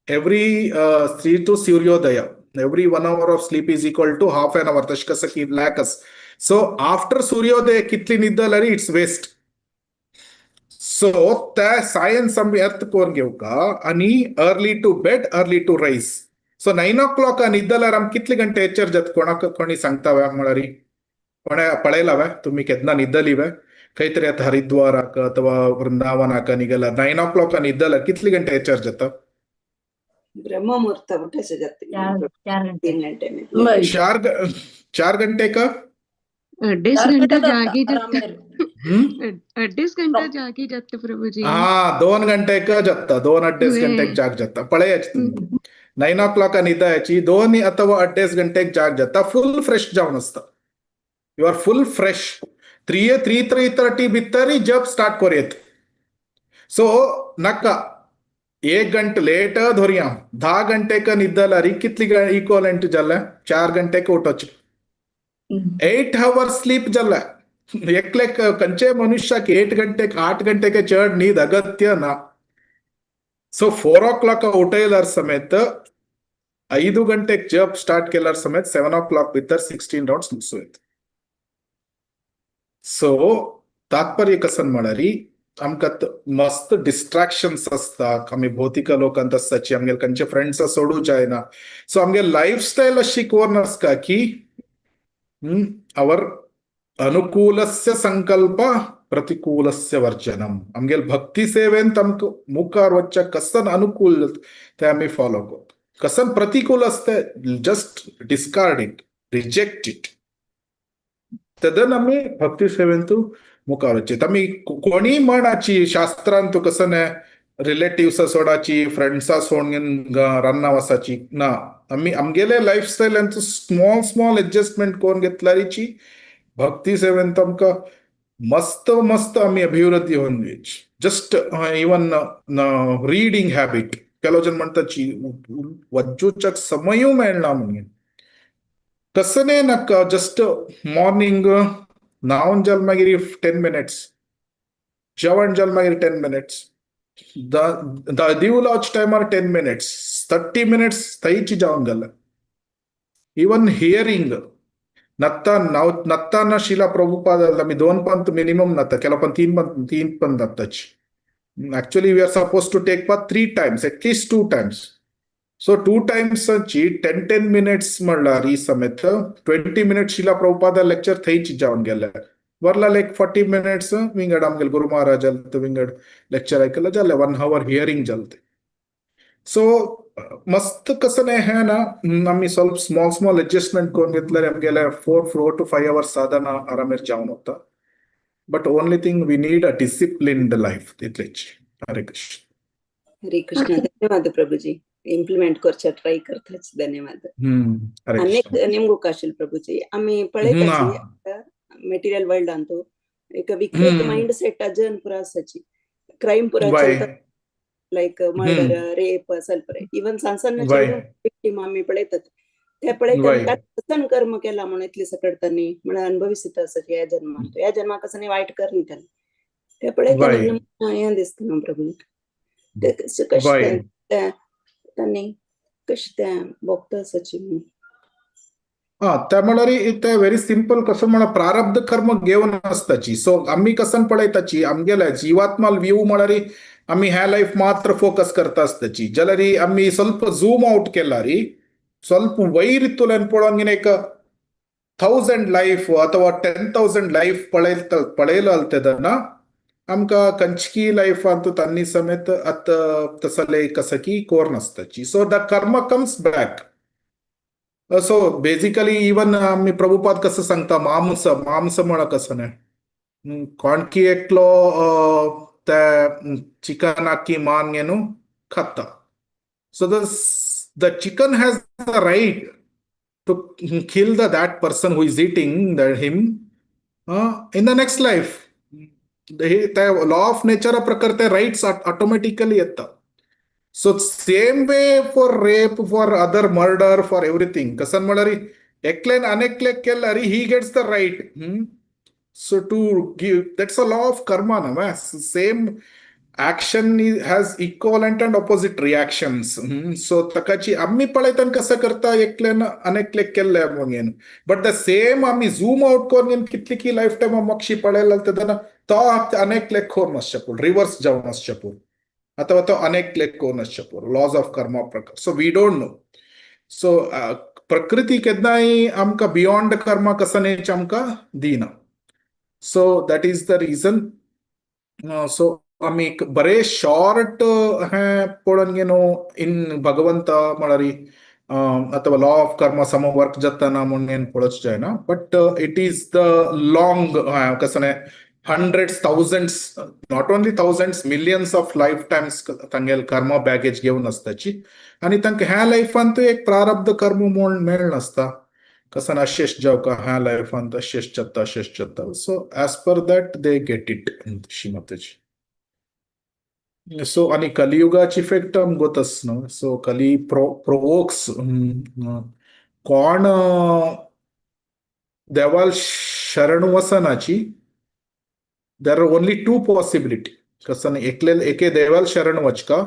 every 3 to Suryodaya, every 1 hour of sleep is equal to half an hour. Tashka ki lakas. So after Suryodaya kitli nidalari, it's waste. So त्या science आमी अर्थ करून घेवका आनी early to bed, early to rise. So 9 o'clock न्हिदल्यार आमी कितले घंटे एचर जाता कोणाक कोणी सांगता वे म्हळ्यार कोणे पळयला वे तुमी केन्ना न्हिदली वे खंय तरी आतां हरिद्वाराक अथवा वृंदावनाक निघाल्यार 9 o'clock न्हिदल्यार कितले घंटे एचर जाता? ब्रह्ममुहूर्त उठायचं जाता 4 घंटे. 3 घंटे. 4 घंटे का? 2.5 घंटा जागी जाता. 2.5 घंटा जागी जाता प्रभुजी. हा 2 घंटे का जाता, 2-2.5 घंटे जाग जाता. पळयाच तुमी 9 o'clock न्हिदायची 2 अथवा 2.5 घंटे जाग जाता. फुल फ्रेश जावन आसता. You are full fresh. 3, 3:30 भितर जप स्टार्ट करूं. सो नाका 1 घंटे लेट धरया 10 घंटे का न्हिदल्यार कितली इक्वलंट जालें? 4 घंटे का उठोचें. 8 hour sleep जालें. एकले खंयचे मनुष्याक 8 घंटे 8 घंटे के चड न्हीद अगत्य ना. सो 4 o'clock उठयल्यार समेत 5 घंटे जप स्टार्ट केल्यार समेत 7 o'clock भितर 16 rounds मुगसूं येता. सो तात्पर्य कसन म्हळ्यार आमकां मस्त डिस्ट्रॅक्शन्स आसता. आमी भौतिक लोकांत आसताची आमगेले खंयचे फ्रेंड्स सोडूं जायना. सो आमगे लायफस्टायल अशी करून आसता की our अनुकूलस्य संकल्प प्रतिकूलस्य वर्जनम. आमगेले भक्ती सेवेन आमकां मुखार वचच्या कसन अनुकूल ते आमी फॉलो करता, कसन प्रतिकूल आसता just discard it, reject it. तदन आमी भक्ती सेवेन तूं मुखार वचचें. आमी कोणीय म्हणाची शास्त्रान तूं कसन रिलेटिव्सा सोडाची, फ्रेंड्सा सोडून रान्ना वचाची ना. आमी आमगेले लायफस्टायलान स्मॉल स्मॉल एडजस्टमेंट करून घेतल्यारीची भक्ती सेवेन आमकां मस्त मस्त आमी अभिवृद्धी होवन वयची. जस्ट इवन रिडींग हॅबिट ಕೆಲವು जन म्हणटाची वज्जूच्याक समयूय मेळना म्हणून कसने नाका. जस्ट मॉर्निंग न्हावन जाल मागीर 10 minutes, जेवण जाल मागीर 10 minutes, दिवलाच टायमार 10 minutes, 30 minutes थंयची जावन गेले. Even hearing नत्ता नाव नत्ताना शिला प्रभुपाद आमी दोन पंत मिनिमम नत्ता, केला पण तीन पंत, तीन पण नत्ताची. Actually we are suppose to take bath three times, at least two times. So two टायम्साची 10-10 minutes म्हणल्यार ही समेत 20 मिनिट्स शिला प्रभुपाद लेक्चर थंयच जावन गेले. वरला लायक 40 मिनिट्स विंगड आमगेले गुरु महाराज विंगड लेक्चर आयकलं जालें, 1 our hearing जालें. सो मस्त कसं नाही है ना, आमी ಸ್ವಲ್ಪ स्मॉल स्मॉल एडजस्टमेंट करून घेतल्यार आमगेले 4 to 5 hours साधना आरामेर जावन वता. But only thing, we need a disciplined life, तितलेच. हरे कृष्ण. हरे कृष्ण. धन्यवाद प्रभुजी. इम्प्लिमेंट करच्या ट्राय करताच. धन्यवाद. हरे अनेक कृष्ण. निमगू काशील प्रभुजी, आम्ही पळयताची मेटेरियल वर्ल्ड अंतू एक विकृत माइंड सेट अजन पुरा आसाची, क्राईम पुरा चलता, लाईक मर्डर, रेप असल पुरे. इवन सान सान विक्टीम आम्ही पळयतात, ते पळयतात कसन कर्म केला म्हणून इतले सकट त्यांनी म्हणून अनुभविसित आसाची या जन्मात. या जन्माक कसं वाईट करणी त्यांनी ते पळयता, हें दिसता न्हू प्रभू, ते कशें त्यांनी कशें तें भोगता आसाची म्हणून. हा, त्या म्हळ्यार ते व्हेरी सिंपल. कसं म्हणा, प्रारब्ध कर्म घेवन आसताची. सो आमी कसन पळयताची आमगेले जीवात्मा व्यू म्हळ्यार आमी ह्या लायफ मात्र फोकस करता आसताची. जाल्यार आमी ಸ್ವಲ್ಪ झूम आउट केल्यार, ಸ್ವಲ್ಪ वयर तुल्यान पळोवन एक 1000 लायफ अथवा 10,000 लायफ पळयत पळयलो तेन्ना आमकां कंचकी लायफांत तांनी समेत आत तसले कसकी कोर नासताची. So the karma comes back. So basically even आमी प्रभुपाद कसं सांगता, मांस मांस म्हळ्यार कसं न्हय, कोणकी एकलो ते चिकनाकी मान घेवन खाता, so the chicken has the right to kill the that person who is eating the him in the next life. त्या लॉ ऑफ नेचर प्रकार ते राईट्स ऑटोमॅटिकली येता. So same way for rape, for other murder, for everything. कसं म्हळ्यार एकल्यान अनेकल्याक केल्यार he gets the right so to give. That's a law of karma ना. Same action has equivalent and opposite reactions. So तकाची आम्ही पळयतान कसं करता, एकल्यान अनेकल्याक केल्ले म्हणून. बट the same आम्ही झूम आउट करून कितली की लायफ टायम मागशी पळयला तेन्ना तो अनेकल्याक करून आसचे पूण रिवर्स जावन आसचे पूण अथवा तो अनेकल्याक करून आसचे पूण लॉज ऑफ कर्मा प्रकार. So we don't know. So प्रकृती केन्नाय आमकां बियॉन्ड कर्मा कसं आमकां दिना. So that is the reason. So आमी एक बरे शॉर्ट हें पळोवन घेवन इन भगवंत म्हळ्यार अथवा law of karma some work जाताना म्हणून पळोवचें जायना, but it is the long कसं hundreds, thousands, not only thousands, millions of life times तांगेले कर्मा बॅगेज घेवन आसताची आनी तांकां ह्या लायफांत एक प्रारब्ध कर्म म्हूण मेळनासता. कसं अशेश जावका ह्या लायफांत अशेश जाता, अशेश जाता. So as per that they get it श्रीमतीची. सो आणि कलियुगाची इफेक्ट आमकां गोतस न्हू. सो कली प्रोवोक्स. कोण देवाल शरण वसनाची, there are only two possibility. कसं एकले एके देवाल शरण वचका,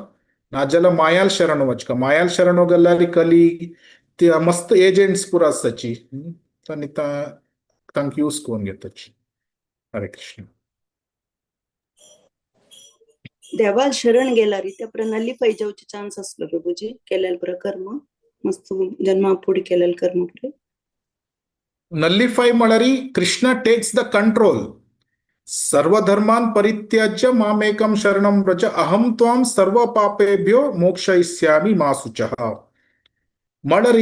नाजाल्यार मायाल शरण वचका. मायाल शरण गेल्यार कली ती मस्त एजंट्स पुरा आसताची आनी तांकां यूज करून घेताची. हरे कृष्ण. देवाल शरण गेल्यार त्या नलिफाय जावचे चान्स असलो प्रभुजी, केलेलं पुरो कर्म मस्त जन्मा पुढे केलेलं कर्म पुरे? नल्लिफाय म्हळ्यार कृष्ण takes the control. सर्वधर्मान परित्यज्य मामेकं शरणं व्रज अहं त्वां सर्व पापेभ्यो मोक्षयिष्यामि मा शुचः. म्हळ्यार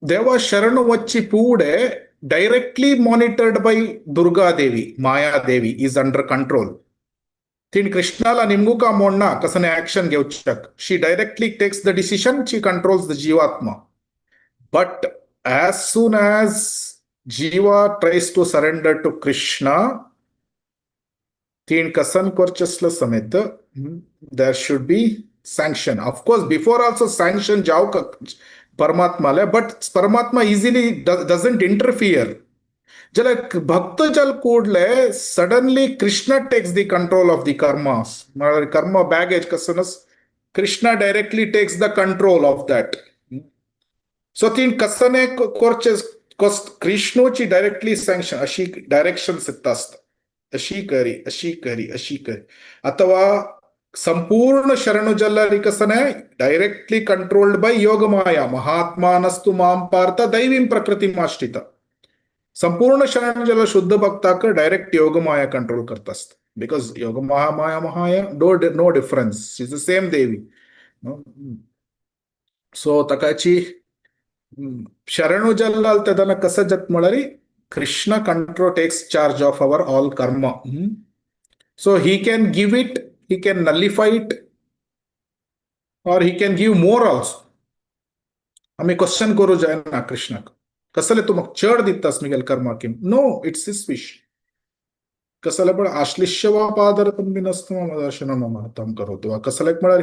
देवा शरण वच्ची पूडे directly monitored by Durga Devi, Maya Devi is under control. तीन कृष्णाला निमगुका मोडना कसं action घेवचक. She directly takes the decision, she controls the जीवात्मा. But as soon as jiva tries to surrender to Krishna, तीन कसन करचेसले समेत there should be sanction. Of course, before also sanction जाव परमात्माले, but परमात्मा easily doesn't interfere. जाल्यार भक्त जल ಕೂಡ್ಲೆ suddenly Krishna takes the control of the karmas. कर्म बॅगेज कसं Krishna directly takes the control of that. So ती कसने करचे कृष्णूची डायरेक्टली सँक्शन अशी डायरेक्शन येता आसता, अशी करी अशी करी अशी करी. अथवा संपूर्ण शरणु जल्लरी कसने डायरेक्टली कंट्रोल्ड बाय योगमाया, महात्मानस्तु मां पार्थ दैवीं प्रकृतीमाश्रिता. संपूर्ण शरण जल शुद्ध भक्ताक डायरेक्ट योगमाया कंट्रोल करता आसता, because Yogamaya Mahamaya no difference, is the same Devi. So ताकाची शरणु जल्लाल तेदना कसं जाता म्हळ्यार Krishna control takes charge of our all karma. So he can give it, he can nullify it, or he can give more also. आमी question करू जायना कृष्णाक, कसले तूं म्हाका चड दितास मिगेल कर्मा किम, नो it's his wish. कसले पण आश्लिष्य वा पादरतम बिनस्तु मम दर्शनम महत्तम करोतु वा कसले म्हळ्यार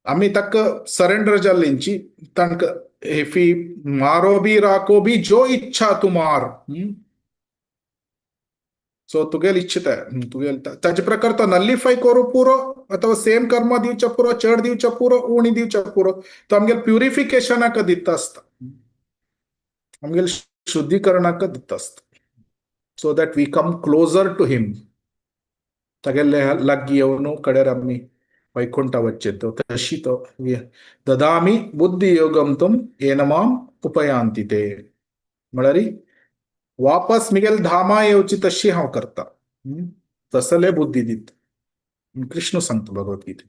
आमी ताका सरेंडर जाल्लींची तांकां हेफी मारो बी राखो बी जो इच्छा तुमार. सो तुगेल इच्छित तुगेल ताजे प्रकार तो नल्लिफाय करू पुरो अथवा सेम कर्म दिवच्या पुरो, चड दिवच्या पुरो, उणी दिवच्या पुरो, तो आमगेल प्युरिफिकेशनाक दिता आसता, आमगेल शुद्धीकरणाक दिता आसता, so that we come closer to him. तागेले लागीं येवन कडेर आमी वैकुंठा वच्चे तो तशी तो ददामी बुद्धी योगम तुम येन माम उपयांती ते, म्हळ्यार वापस मिगेल धामा येवची तशी हांव करता, तसले बुद्धी दित कृष्ण सांगता भगवद्गीते.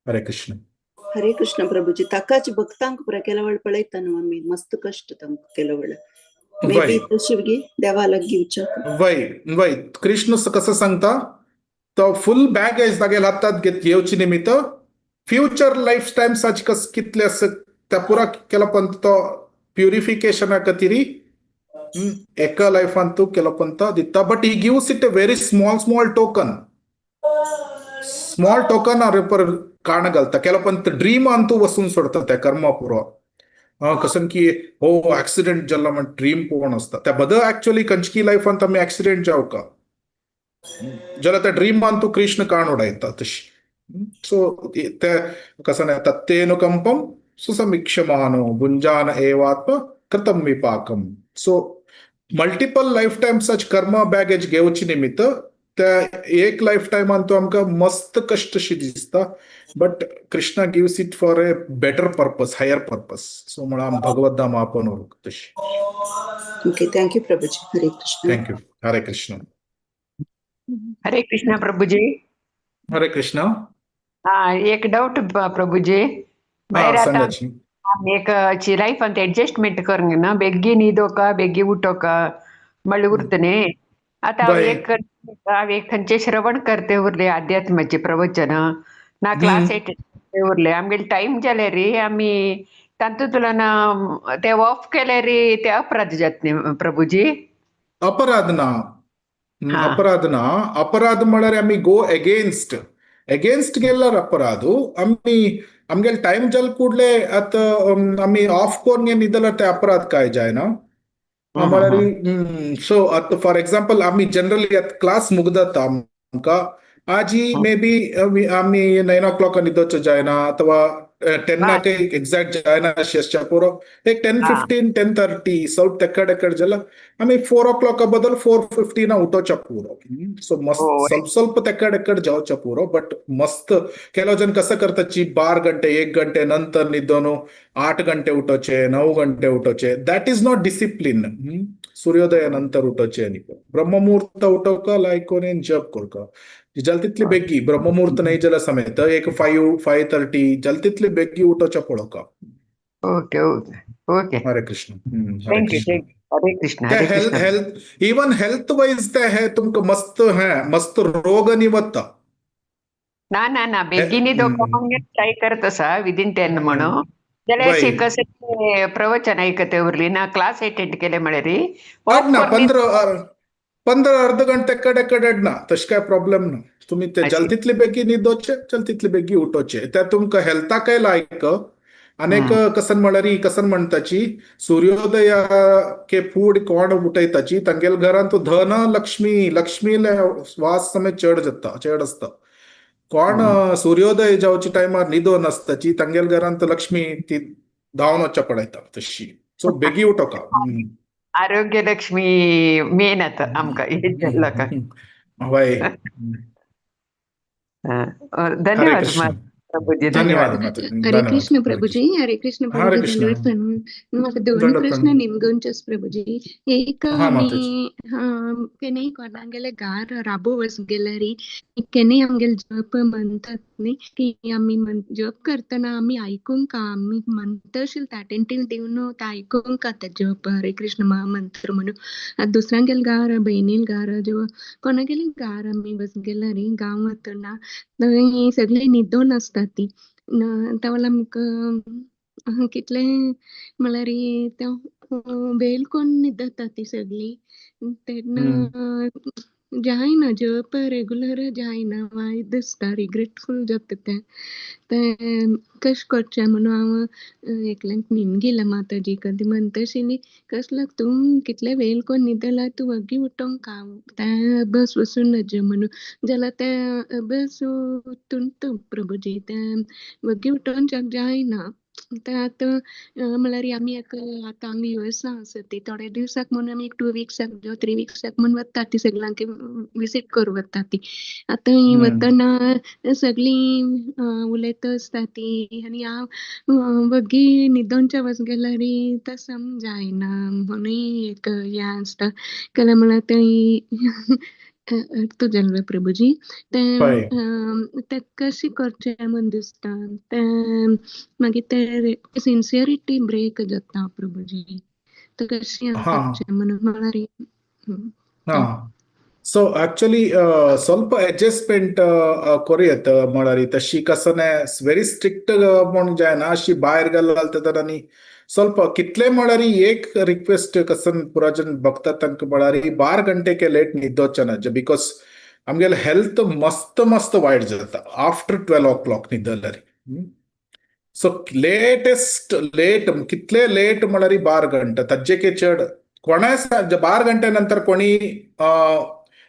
हरे कृष्ण. हरे कृष्ण प्रभुजी. ताकाच भक्तांक पुरा केलवळ पळयता न्हू आमी, मस्त कश्ट तांकां केलवळ, मे बी तशी गी देवा लागीं वचक. वय वय कृष्ण कसं सांगता, तो फुल बॅगेज तागेल हातात घेत येवची निमित्त फ्युचर लायफ टायम्साची कस कितले आसा त्या पुरा केला पण तो प्युरिफिकेशना खातीर एका लायफान तूं केलो पण तो दिता, but he gives it a very small small token, small token पर काण घालता केलो पण ड्रीमान तूं वसून सोडता त्या कर्मा पुरो. कसन की हो ऍक्सिडेंट जाल्लो म्हण ड्रीम पळोवन आसता त्या बदल ऍक्च्युअली कंचकी लायफान आमी ऍक्सिडेंट जावका जाल्यार त्या ड्रीमान तूं कृष्ण काण उडयता तशी. सो ते कसं नाही तत्तेनुकंपम सुसमीक्षमानो भुंजान एवात्म कृतम विपाकम. सो मल्टिपल लायफ टायम सच कर्म बॅगेज घेवची निमित्त त्या एक लायफ टायमान तो आमकां मस्त कश्ट शी दिसता, but Krishna gives it for a better purpose, higher purpose. So म्हणून आम भगवत धाम आपण उरूंक तशी. Okay, thank you Prabhuji. Hare Krishna. Thank you. Hare Krishna. Hare Krishna Prabhuji. Hare Krishna. हा एक डाऊट प्रभुजी. हा सांगाची. एक लायफ ಅಂತ ಅಡ್ಜಸ್ಟ್ಮೆಂಟ್ करूंक ना, बेगीन न्हिदोका बेगीन उठोका म्हळ्यार उरता न्ही. आतां हांव एक हांव एक खंयचें श्रवण करते उरलें अध्यात्माचें प्रवचन ना क्लास अटेंड उरलें, आमगेले टायम जाल्यार रे आमी तातूंतल्यान ते ऑफ केल्यार ते अपराध जात न्ही प्रभुजी? अपराध ना, अपराध ना. अपराध म्हळ्यार आमी गो एगेन्स्ट, एगेन्स्ट गेल्यार अपराध. आमी आमगेले टायम जाल कुडले आतां आमी ऑफ करून न्हिदल्यार ते अपराध काय जायना म्हळ्यार. सो आतां फॉर एग्जाम्पल आमी जनरली आतां क्लास मुगदता आमकां आजी मे बी आमी 9 o'clock न्हिदोचो जायना अथवा 10 एक्झॅक्ट जायना अशें पुरो, एक 10:15 10:30 सौ तेकड एकड जाल्यार आमी 4 o'clock बदल 4:15 उठोवच्या पुरो. सो मस्त ಸ್ವಲ್ಪ ಸ್ವಲ್ಪ तेकड एकड जावच्या पुरो, बट मस्त ಕೆಲವು जन कसं करताची 12 घंटे 1 घंटे नंतर न्हिदोन 8 घंटे उठोवचे 9 घंटे उठोवचे, that is not discipline. Suryoday नंतर उठोवचे आनी ब्रह्ममुहूर्त उठोवका लायकोन जप करका जाल तितली बेगी, ब्रह्ममुहूर्त नाही जाल्यार समेत एक 5 5:30 जाल तितली बेगी उठोवच्या पळोवका. Okay okay okay. Hare Krishna. Thank you. Hare Krishna. ते health health even health wise ते हे तुमकां मस्त हे मस्त रोग निवत्ता. ना ना ना बेगीन न्हिदोवपाक ट्राय करत आसा विदीन 10 म्हणून, जाल्यार अशें कशें प्रवचन आयकते उरली ना, क्लास अटेंड केले म्हळ्यार ना 15 अर्ध घंटे एकड एकड ना, तशें काय प्रॉब्लेम ना. तुमी ते जाल तितले बेगीन न्हिदोवचे जाल तितले बेगीन उठोवचे, ते तुमकां हेल्थाकय लायक. आनी एक कसन म्हळ्यार कसन म्हणटाची सूर्योदया के फूड कोण उठयताची तांगेल घरांत धन लक्ष्मी लक्ष्मी वास समेत चड जाता, चड आसता. कोण सूर्योदय जावचे टायमार न्हिदोन आसताची तांगेल घरांत लक्ष्मी ती धांवन वचचें पडटा तशी. सो बेगी उठोका. आरोग्य लक्ष्मी मेन आतां आमकां हेच लोकांक. हय. हरे धन्यवाद कृष्ण. प्रभुजी. धन्यवाद धन्यवाद. माता. हरे धन्यवाद. कृष्ण हरे प्रभुजी, हरे कृष्ण हरे प्रभुजी. कृष्ण. दंडवत. म्हाका दोन दंडवत प्रश्न प्रणाम. निमगुंचेच प्रभुजी. एक, हा आमी माताजी. केन्नाय कोणागेले गार राबो वच गेल्यार केन्नाय आमगेले जप म्हणतात न्ही की आमी जप करतना आमी आयकूंक आमी म्हणतशील अटेंटीव दिवन ते आयकूंक आतां जप हरे कृष्ण महामंत्र म्हणून. आतां दुसऱ्यांगेले गार, भयणील गार, कोणागेले गार आमी वच गेल्यार गांव वतना थंय सगळीं न्हिदोन आसता ती. त्या आमकां कितलें म्हळ्यार तें वेल कोन्न न्हिदता ती सगळीं तेन्ना जायना, जप रेगुलर जायना, वायट दिसता, रिग्रेटफूल जाता. तें तें कशें करचें म्हणून हांव एकल्याक न्हिद माताजी कदी म्हणटा आशिल्ली, कसलो तूं कितले वेळ कोन्न न्हिदला, तूं वग्गी उठोंक तें बस वचून नज म्हणून. जाल्यार तें बस तुंत प्रभुजी, तें वग्गी उठोन जायना. तें आतां म्हळ्यार आमी एक आतां हांगा युएसा आसा ती थोडे दिवसाक म्हणून आमी एक 2 विक्साक, 3 विक्साक म्हूण वता ती, सगळ्यांक विजीट करूं वता ती. आतां वतना सगळीं उलयता आसता ती आनी हांव वग्गी न्हिदोनच्या वच गेल्यार तसं जायना म्हणून एक हें आसता. केल्यार म्हळ्यार थंय अर्थ जाल्लो प्रभुजी, तें तें कशें करचें म्हूण दिसता. तें मागीर तें सिन्सियरिटी ब्रेक जाता प्रभुजी, तें कशें करचें म्हणून म्हळ्यार. हा, सो ऍक्च्युली ಸ್ವಲ್ಪ ಅಡ್ಜಸ್ಟ್ಮೆಂಟ್ ಕೊರಿಯತ್. म्हळ्यार तशी कसं व्हेरी स्ट्रिक्ट म्हूण जायना. अशी भायर गेल तर आनी ಸ್ವಲ್ಪ कितले म्हळ्यार एक रिक्वेस्ट कसन पुराजन बघतात तांकां, म्हळ्यार 12 घंटेके लेट न्हिदोचें ना, because आमगेले हेल्थ मस्त मस्त वायट जाता आफ्टर 12 ओ क्लॉक न्हिदल्यार. सो लेटेस्ट लेट, कितले लेट म्हळ्यार 12 घंटे, ताजेके चड कोणाय 12 घंटे नंतर कोणी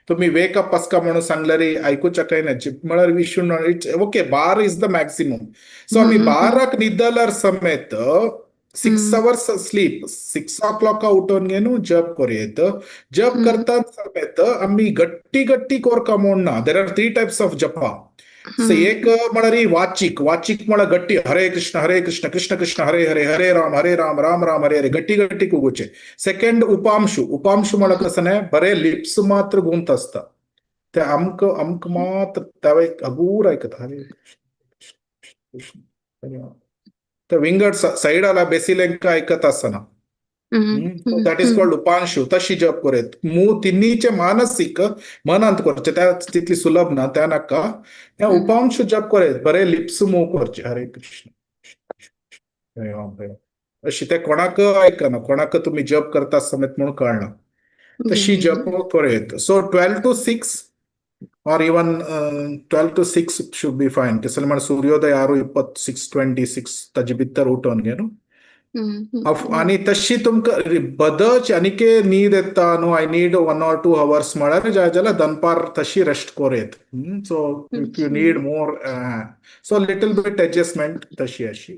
तुम्ही वेकअप आसका म्हणून सांगल्यार आयकुच्या काय ना. म्हळ्यार we should not, it's okay, 12 is the maximum. So आमी 12क न्हिदल्यार समेत 6 hours sleep, 6 o'clock उठून घेवन जप करूं. जप करता समेत आमी गट्टी गट्टी कोरका म्हूण ना. There are three types of japa. So एक म्हळ्यार वाचिक. वाचिक म्हळ्यार गट्टी हरे कृष्ण हरे कृष्ण कृष्ण कृष्ण हरे हरे हरे राम हरे राम राम राम हरे हरे, गट्टी गट्टी कुगुचे. सेकंड उपांशु. उपांशु म्हळ्यार कसं न्हय, बरे लिप्स मात्र गुंत आसता, ते आमकां आमकां मात्र तवे हगूर आयकता, हरे कृष्ण कृष्ण कृष्ण. ते विंगड सायडाला बेसिलेंका आयकत आसना. That is called Upanshu. तशी जप करेत मू तिन्हीचे मानसीक मनांत करचे, त्या तितली सुलभ ना, त्या नाका. त्या उपांशु जप करेत, बरे लिप्स मूव करचे, हरे कृष्ण हरे राम हरे राम अशी. ते कोणाक आयकना, कोणाक तुम्ही जप करता समेत म्हणून कळना. तशी जप करेत. So 12 to 6 or even 12 to 6 should be fine. कसले म्हण सूर्योदय 6:20, 6:26, ताजे भितर उठोन घे न्हू. आनी तशी तुमकां बदच आनीके न्हीद येता न्हू, I need 1 or 2 hours म्हळ्यार जाय जाल्यार दनपार तशी रेस्ट करूं. So if you need more, so little bit adjustment तशी अशी,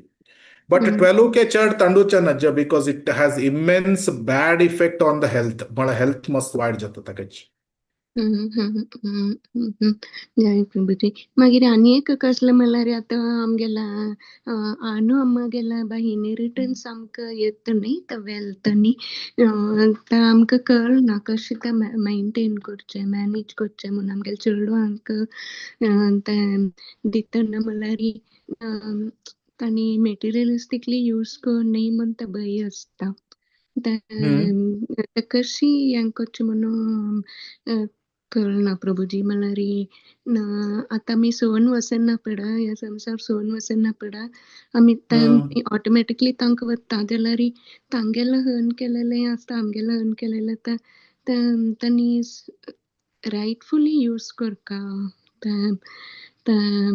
बट 12 के चड तांडूचे नज्ज, because it has immense bad effect on the health. म्हळ्यार हेल्थ मस्त वायट जाता ताकाची. जय प्रभुजी. मागीर आनी एक कसलें म्हणल्यार आतां आमगेला आनु आमगेला बाय इनहेरिटन्स आमकां येता न्ही, तो वेल्थ न्ही, तें आमकां कळना कशें तें मेंटेन करचें, मॅनेज करचें म्हणून. आमगेल्या चेडवांक तें दितना म्हणल्यार तांणी मेटेरियलिस्टिकली यूज कर न्ही म्हण तें भंय आसता. तें कशी हें करचें म्हणून कळना प्रभुजी. म्हणल्यार आतां आमी सोडून वचना पडा, ह्या संवसार सोडून वचना पडा आमी, तें ऑटोमॅटिकली तांकां वता जाल्यार तांगेलें अर्न केलेलें आसता, आमगेलें अर्न केलेलें तें तांणी रायटफुली यूज करका. तें तें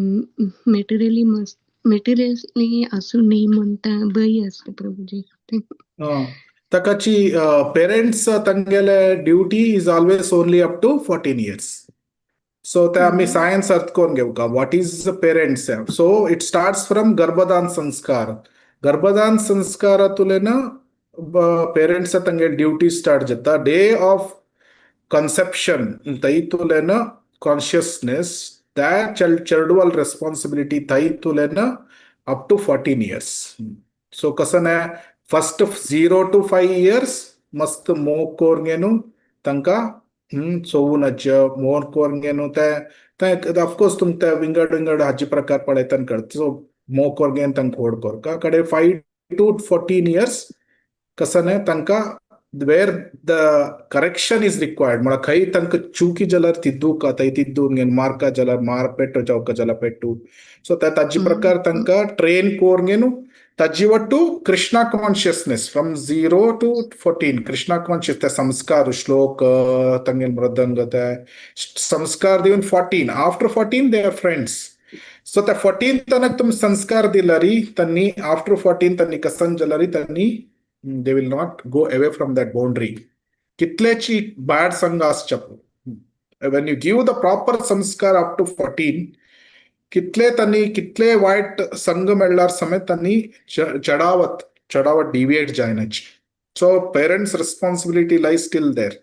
मेटेरियली मस्त मेटेरियली आसूं न्ही म्हण तें भंय आसता प्रभुजी. ताकाची पेरेंट्स तांगेले duty is always only up to 14 years. So ते आमी सायन्स अर्थ करून घेवका, what is parents. So it starts from गर्भदान संस्कार. गर्भदान संस्कारातुलेन पेरेंट्स ತಂಗೆ ಡ್ಯೂಟಿ ಸ್ಟಾರ್ಟ್ ಜತ್ತ. ಡೇ ಆಫ್ ಕನ್ಸೆಪ್ಷನ್ ತೈತುಲೆನ ಕಾನ್ಶಿಯಸ್ನೆಸ್ that चेडवाल responsibility ತೈತುಲೆನ up to 14 years. So कसं फर्स्ट 0 टू 5 इयर्स मस्त मोग कोरगेನು तांकां चोवून नज्ज मोग कोरगेನು ते ते ऑफकोर्स तुमकां ते विंगड विंगड हाजे प्रकार पळयतान कळटा. सो मोग कोरगेन तांकां व्हड कोरका कडे 5 टू 14 इयर्स कसं न्ही तांकां where the correction is required, म्हळ्यार खंय तांकां चुकी जाल्यार तिद्दूका थंय तिद्दून घेवन मारका जाल्यार मार, पेट्टो जावका जाल्यार पेट्टू. सो ते ताजे प्रकार तांकां ट्रेन कोरून घेवन ताजी Wattoo Krishna consciousness from 0 to 14, Krishna conscious ते संस्कार, श्लोक, तांगेले मृदंग, ते संस्कार दिवन 14, after 14 they are friends. So त्या 14 तनक तुमी संस्कार दिलारी त्यांनी आफ्टर 14 त्यांनी कसन जाल्यारी त्यांनी they will not go away from that boundary. कितल्याची bad संग आसच्या, when you give the proper संस्कार अप टू 14, कितले त्यांनी कितले वायट संग मेळ्ळ्यार समेत त्यांनी चडावत चडावत deviate जायनाची. So parents' responsibility lies still there.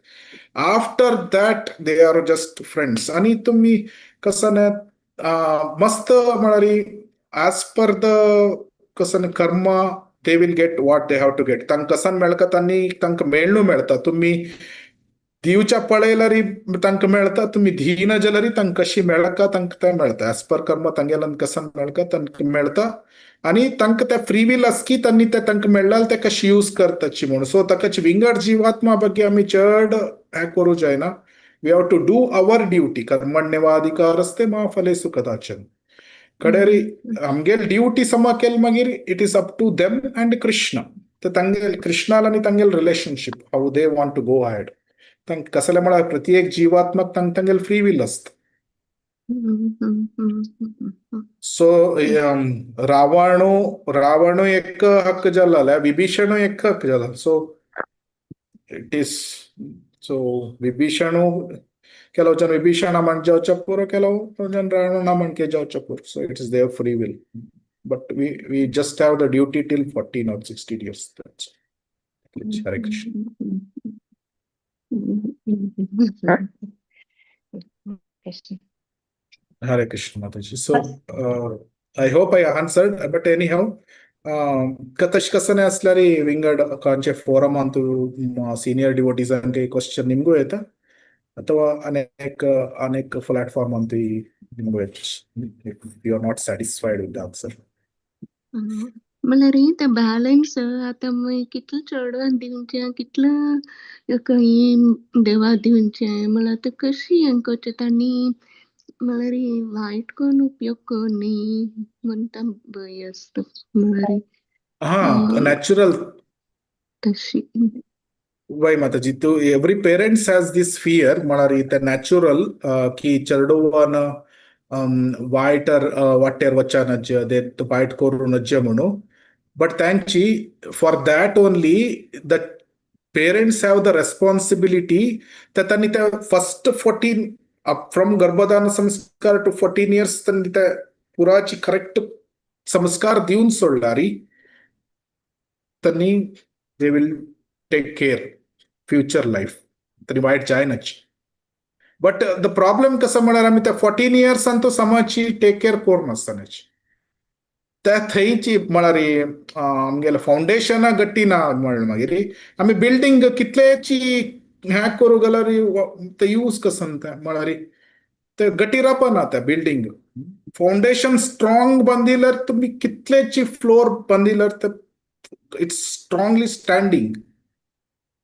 After that they are just friends. आणि तुम्ही कसं ना मस्त म्हळ्यार ॲज पर the कसं कर्म they will get what they have to get. तांकां कसन मेळका तांणी तांकां मेळ्ळू मेळटा. तुमी दिवच्या पळयल्यार तांकां मेळटा, तुमी दिना जाल्यार तांकां कशी मेळका तांकां तें मेळटा. ॲज पर कर्म तांगेल्यान कसन मेळका तांकां मेळटा आणि तांकां ते फ्री will आस की तांणी ते तांकां मेळ्ळा ते कशी यूज करताची म्हणून. सो ताका विंगड जीवात्मा ಬಗ್ಗೆ आमी चड हें करूं जायना. We have to do our duty. कर्मण्यवाधिकारस्ते मा फलेषु कदाचन. कडेरी आमगेल ड्युटी समा केल मागीर it is up to them and Krishna. तर तांगेल कृष्णाल आनी तांगेल relationship, how they want to go ahead. तांकां कसलें म्हळ्यार प्रत्येक जीवात्मक तांकां तांगेल फ्री will आसता. सो रावणू रावणू एक हक्क जाला, विभीषणू एक हक्क जाला. सो it is so विभीषणू ಕೆಲವು ಜನ ವಿಭೀಷಣ म्हण जावच्या पुरो, ಕೆಲವು ಜನ ರಾವಣ म्हणके जावच्या पुरो. So it is their free will, but we just have the duty till 14 or 16 years. Hare Krishna. Krishna. Hare Krishna, Mataji. So I hope I answered, but anyhow, तशें कसं असल्यार विंगड खंयचे फोरम अंतु सीनियर ಡಿವೋಟೀಸ್ ಅಂಕೆ question ನಿಮಗೂ ಆಯ್ತಾ ಅಥವಾ ಅನೇಕ ಅನೇಕ ಪ್ಲಾಟ್ಫಾರ್ಮ್ ಅಂತ ನಿಮಗೂ you are not satisfied with the answer. म्हणल्यार ते बॅलन्स आतां मागीर कितलें चेडवान दिवचें, कितलें खंय देवा दिवचें, म्हणल्यार तें कशी हें करचें तांणी, म्हणल्यार वायट करून उपयोग करूं न्ही म्हणटा भंय आसता म्हणल्यार. हा, नॅचरल. तशी. वय माताजी, तू every parents has this fear म्हळ्यार ते नॅचरल की चेडवान वायटर वाटेर वचनज्य ते वायट करूं नज्य म्हणून. बट तांची for that only the parents have the responsibility. तर त्यांनी त्या फर्स्ट 14, फ्रॉम गर्भदान संस्कार टू 14 इयर्स, त्यांनी त्या पुराची करेक्ट संस्कार दिवन सोडलारी त्यांनी they will take care future life. तरी वायट जायनाच. बट the problem कसं म्हळ्यार आमी त्या 14 इयर्सान तो समाजची टेक केअर करून आसतनाची त्या थंयची म्हळ्यार आमगेले फावंडेशना गट्टी ना म्हणलें मागीर आमी बिल्डींग कितलेची हें करूं जाल्यार ते यूज कसं तें म्हळ्यार ते गटी रावना. त्या बिल्डींग फावंडेशन स्ट्रॉंग बांदिल्यार तुमी कितलेची फ्लोर बांदिल्यार ते it's strongly standing,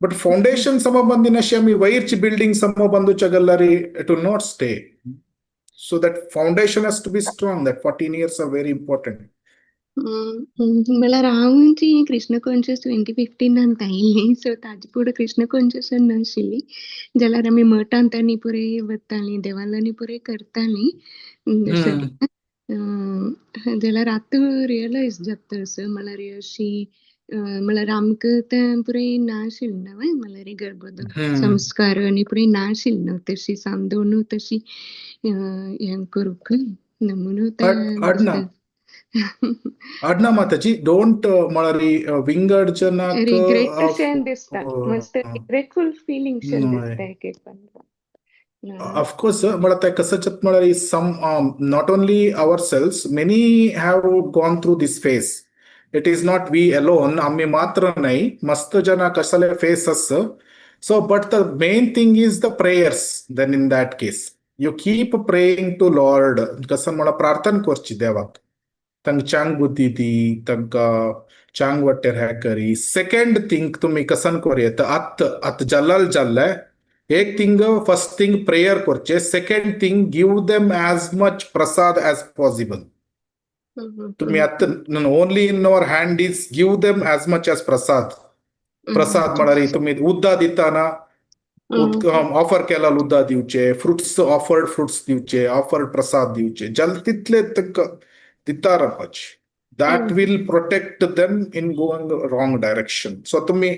but foundation सम ಬಂದಿನಶಿ ಆಮಿ ವೈರ್ಚಿ ಬಿಲ್ಡಿಂಗ್ ಸಮ ಬಂದು ಚಗಲ್ಲರಿ it will not stay. So that foundation has to be strong. That 14 years are very important. म्हळ्यार हांव कृष्ण कॉन्शियस 2015 आयिल्ली. सो ताजे फुडें कृष्ण कॉन्शियस नाशिल्ली जाल्यार आमी मठांत आनी पुराय वतालीं, देवालांनी पुराय करतालीं सगळें. जाल्यार आतां रियलायज जाता असो म्हळ्यार अशी म्हळ्यार आमकां तें पुराय नाशिल्लें न्हय, म्हळ्यार गर्भोदक संस्कार आनी पुराय नाशिल्लें तशी समजून तशी हें करूंक ना म्हणून तें अडना. दिसता. अडना माताजी, don't म्हळ्यार विंगड जनाक रिग्रेट ऑफ शें दिसता, मस्त रिग्रेटफुल फिलिंग शें दिसता एक एक. Of course, म्हळ्यार ते कसं म्हळ्यार some, not only ourselves, many have gone through this phase. It is not we alone. आम्ही मात्र नाही, मस्त जना कसले face us. So, but the main thing is the prayers. Then in that case you keep praying to Lord. कसं म्हळ्यार प्रार्थना करची देवाक, तांकां चांग बुद्धी दी, तांकां चांग वाटेर हे करी. सेकंड थिंग तुमी कसन करूं आत आत जल्लाल जाल्ले एक थिंग, फर्स्ट थिंग प्रेयर करचे, second thing, give them as much prasad as possible. तुम्ही आता only in our hand is give them as much as prasad. प्रसाद म्हळ्यार तुम्ही उद्दा दिताना ऑफर केला उद्दा दिवचे, फ्रुट्स, ऑफर्ड फ्रुट्स दिवचे, ऑफर्ड प्रसाद दिवचे, जल तितले तांकां दिता रावपाचे. That will protect them in going wrong direction. So तुम्ही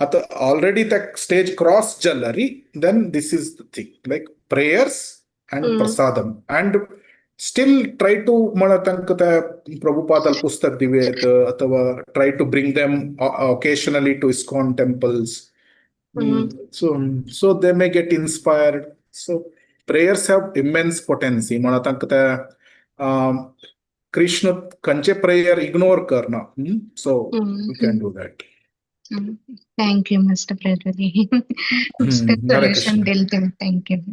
आता ऑलरेडी त्या स्टेज क्रॉस जाल्ला री, then this is the thing, like prayers and prasadam, and still try to म्हण तांकां त्या प्रभुपादाल पुस्तक दिवयेत अथवा try to bring them occasionally to ISKCON temples. So they may get inspired. So prayers have immense potency. म्हणून तांकां त्या कृष्ण खंयचे prayer ignore करना. So you can do that. Thank you, Master Prabhuji. Hare solution Krishna. दिल तुम्ही. Thank you.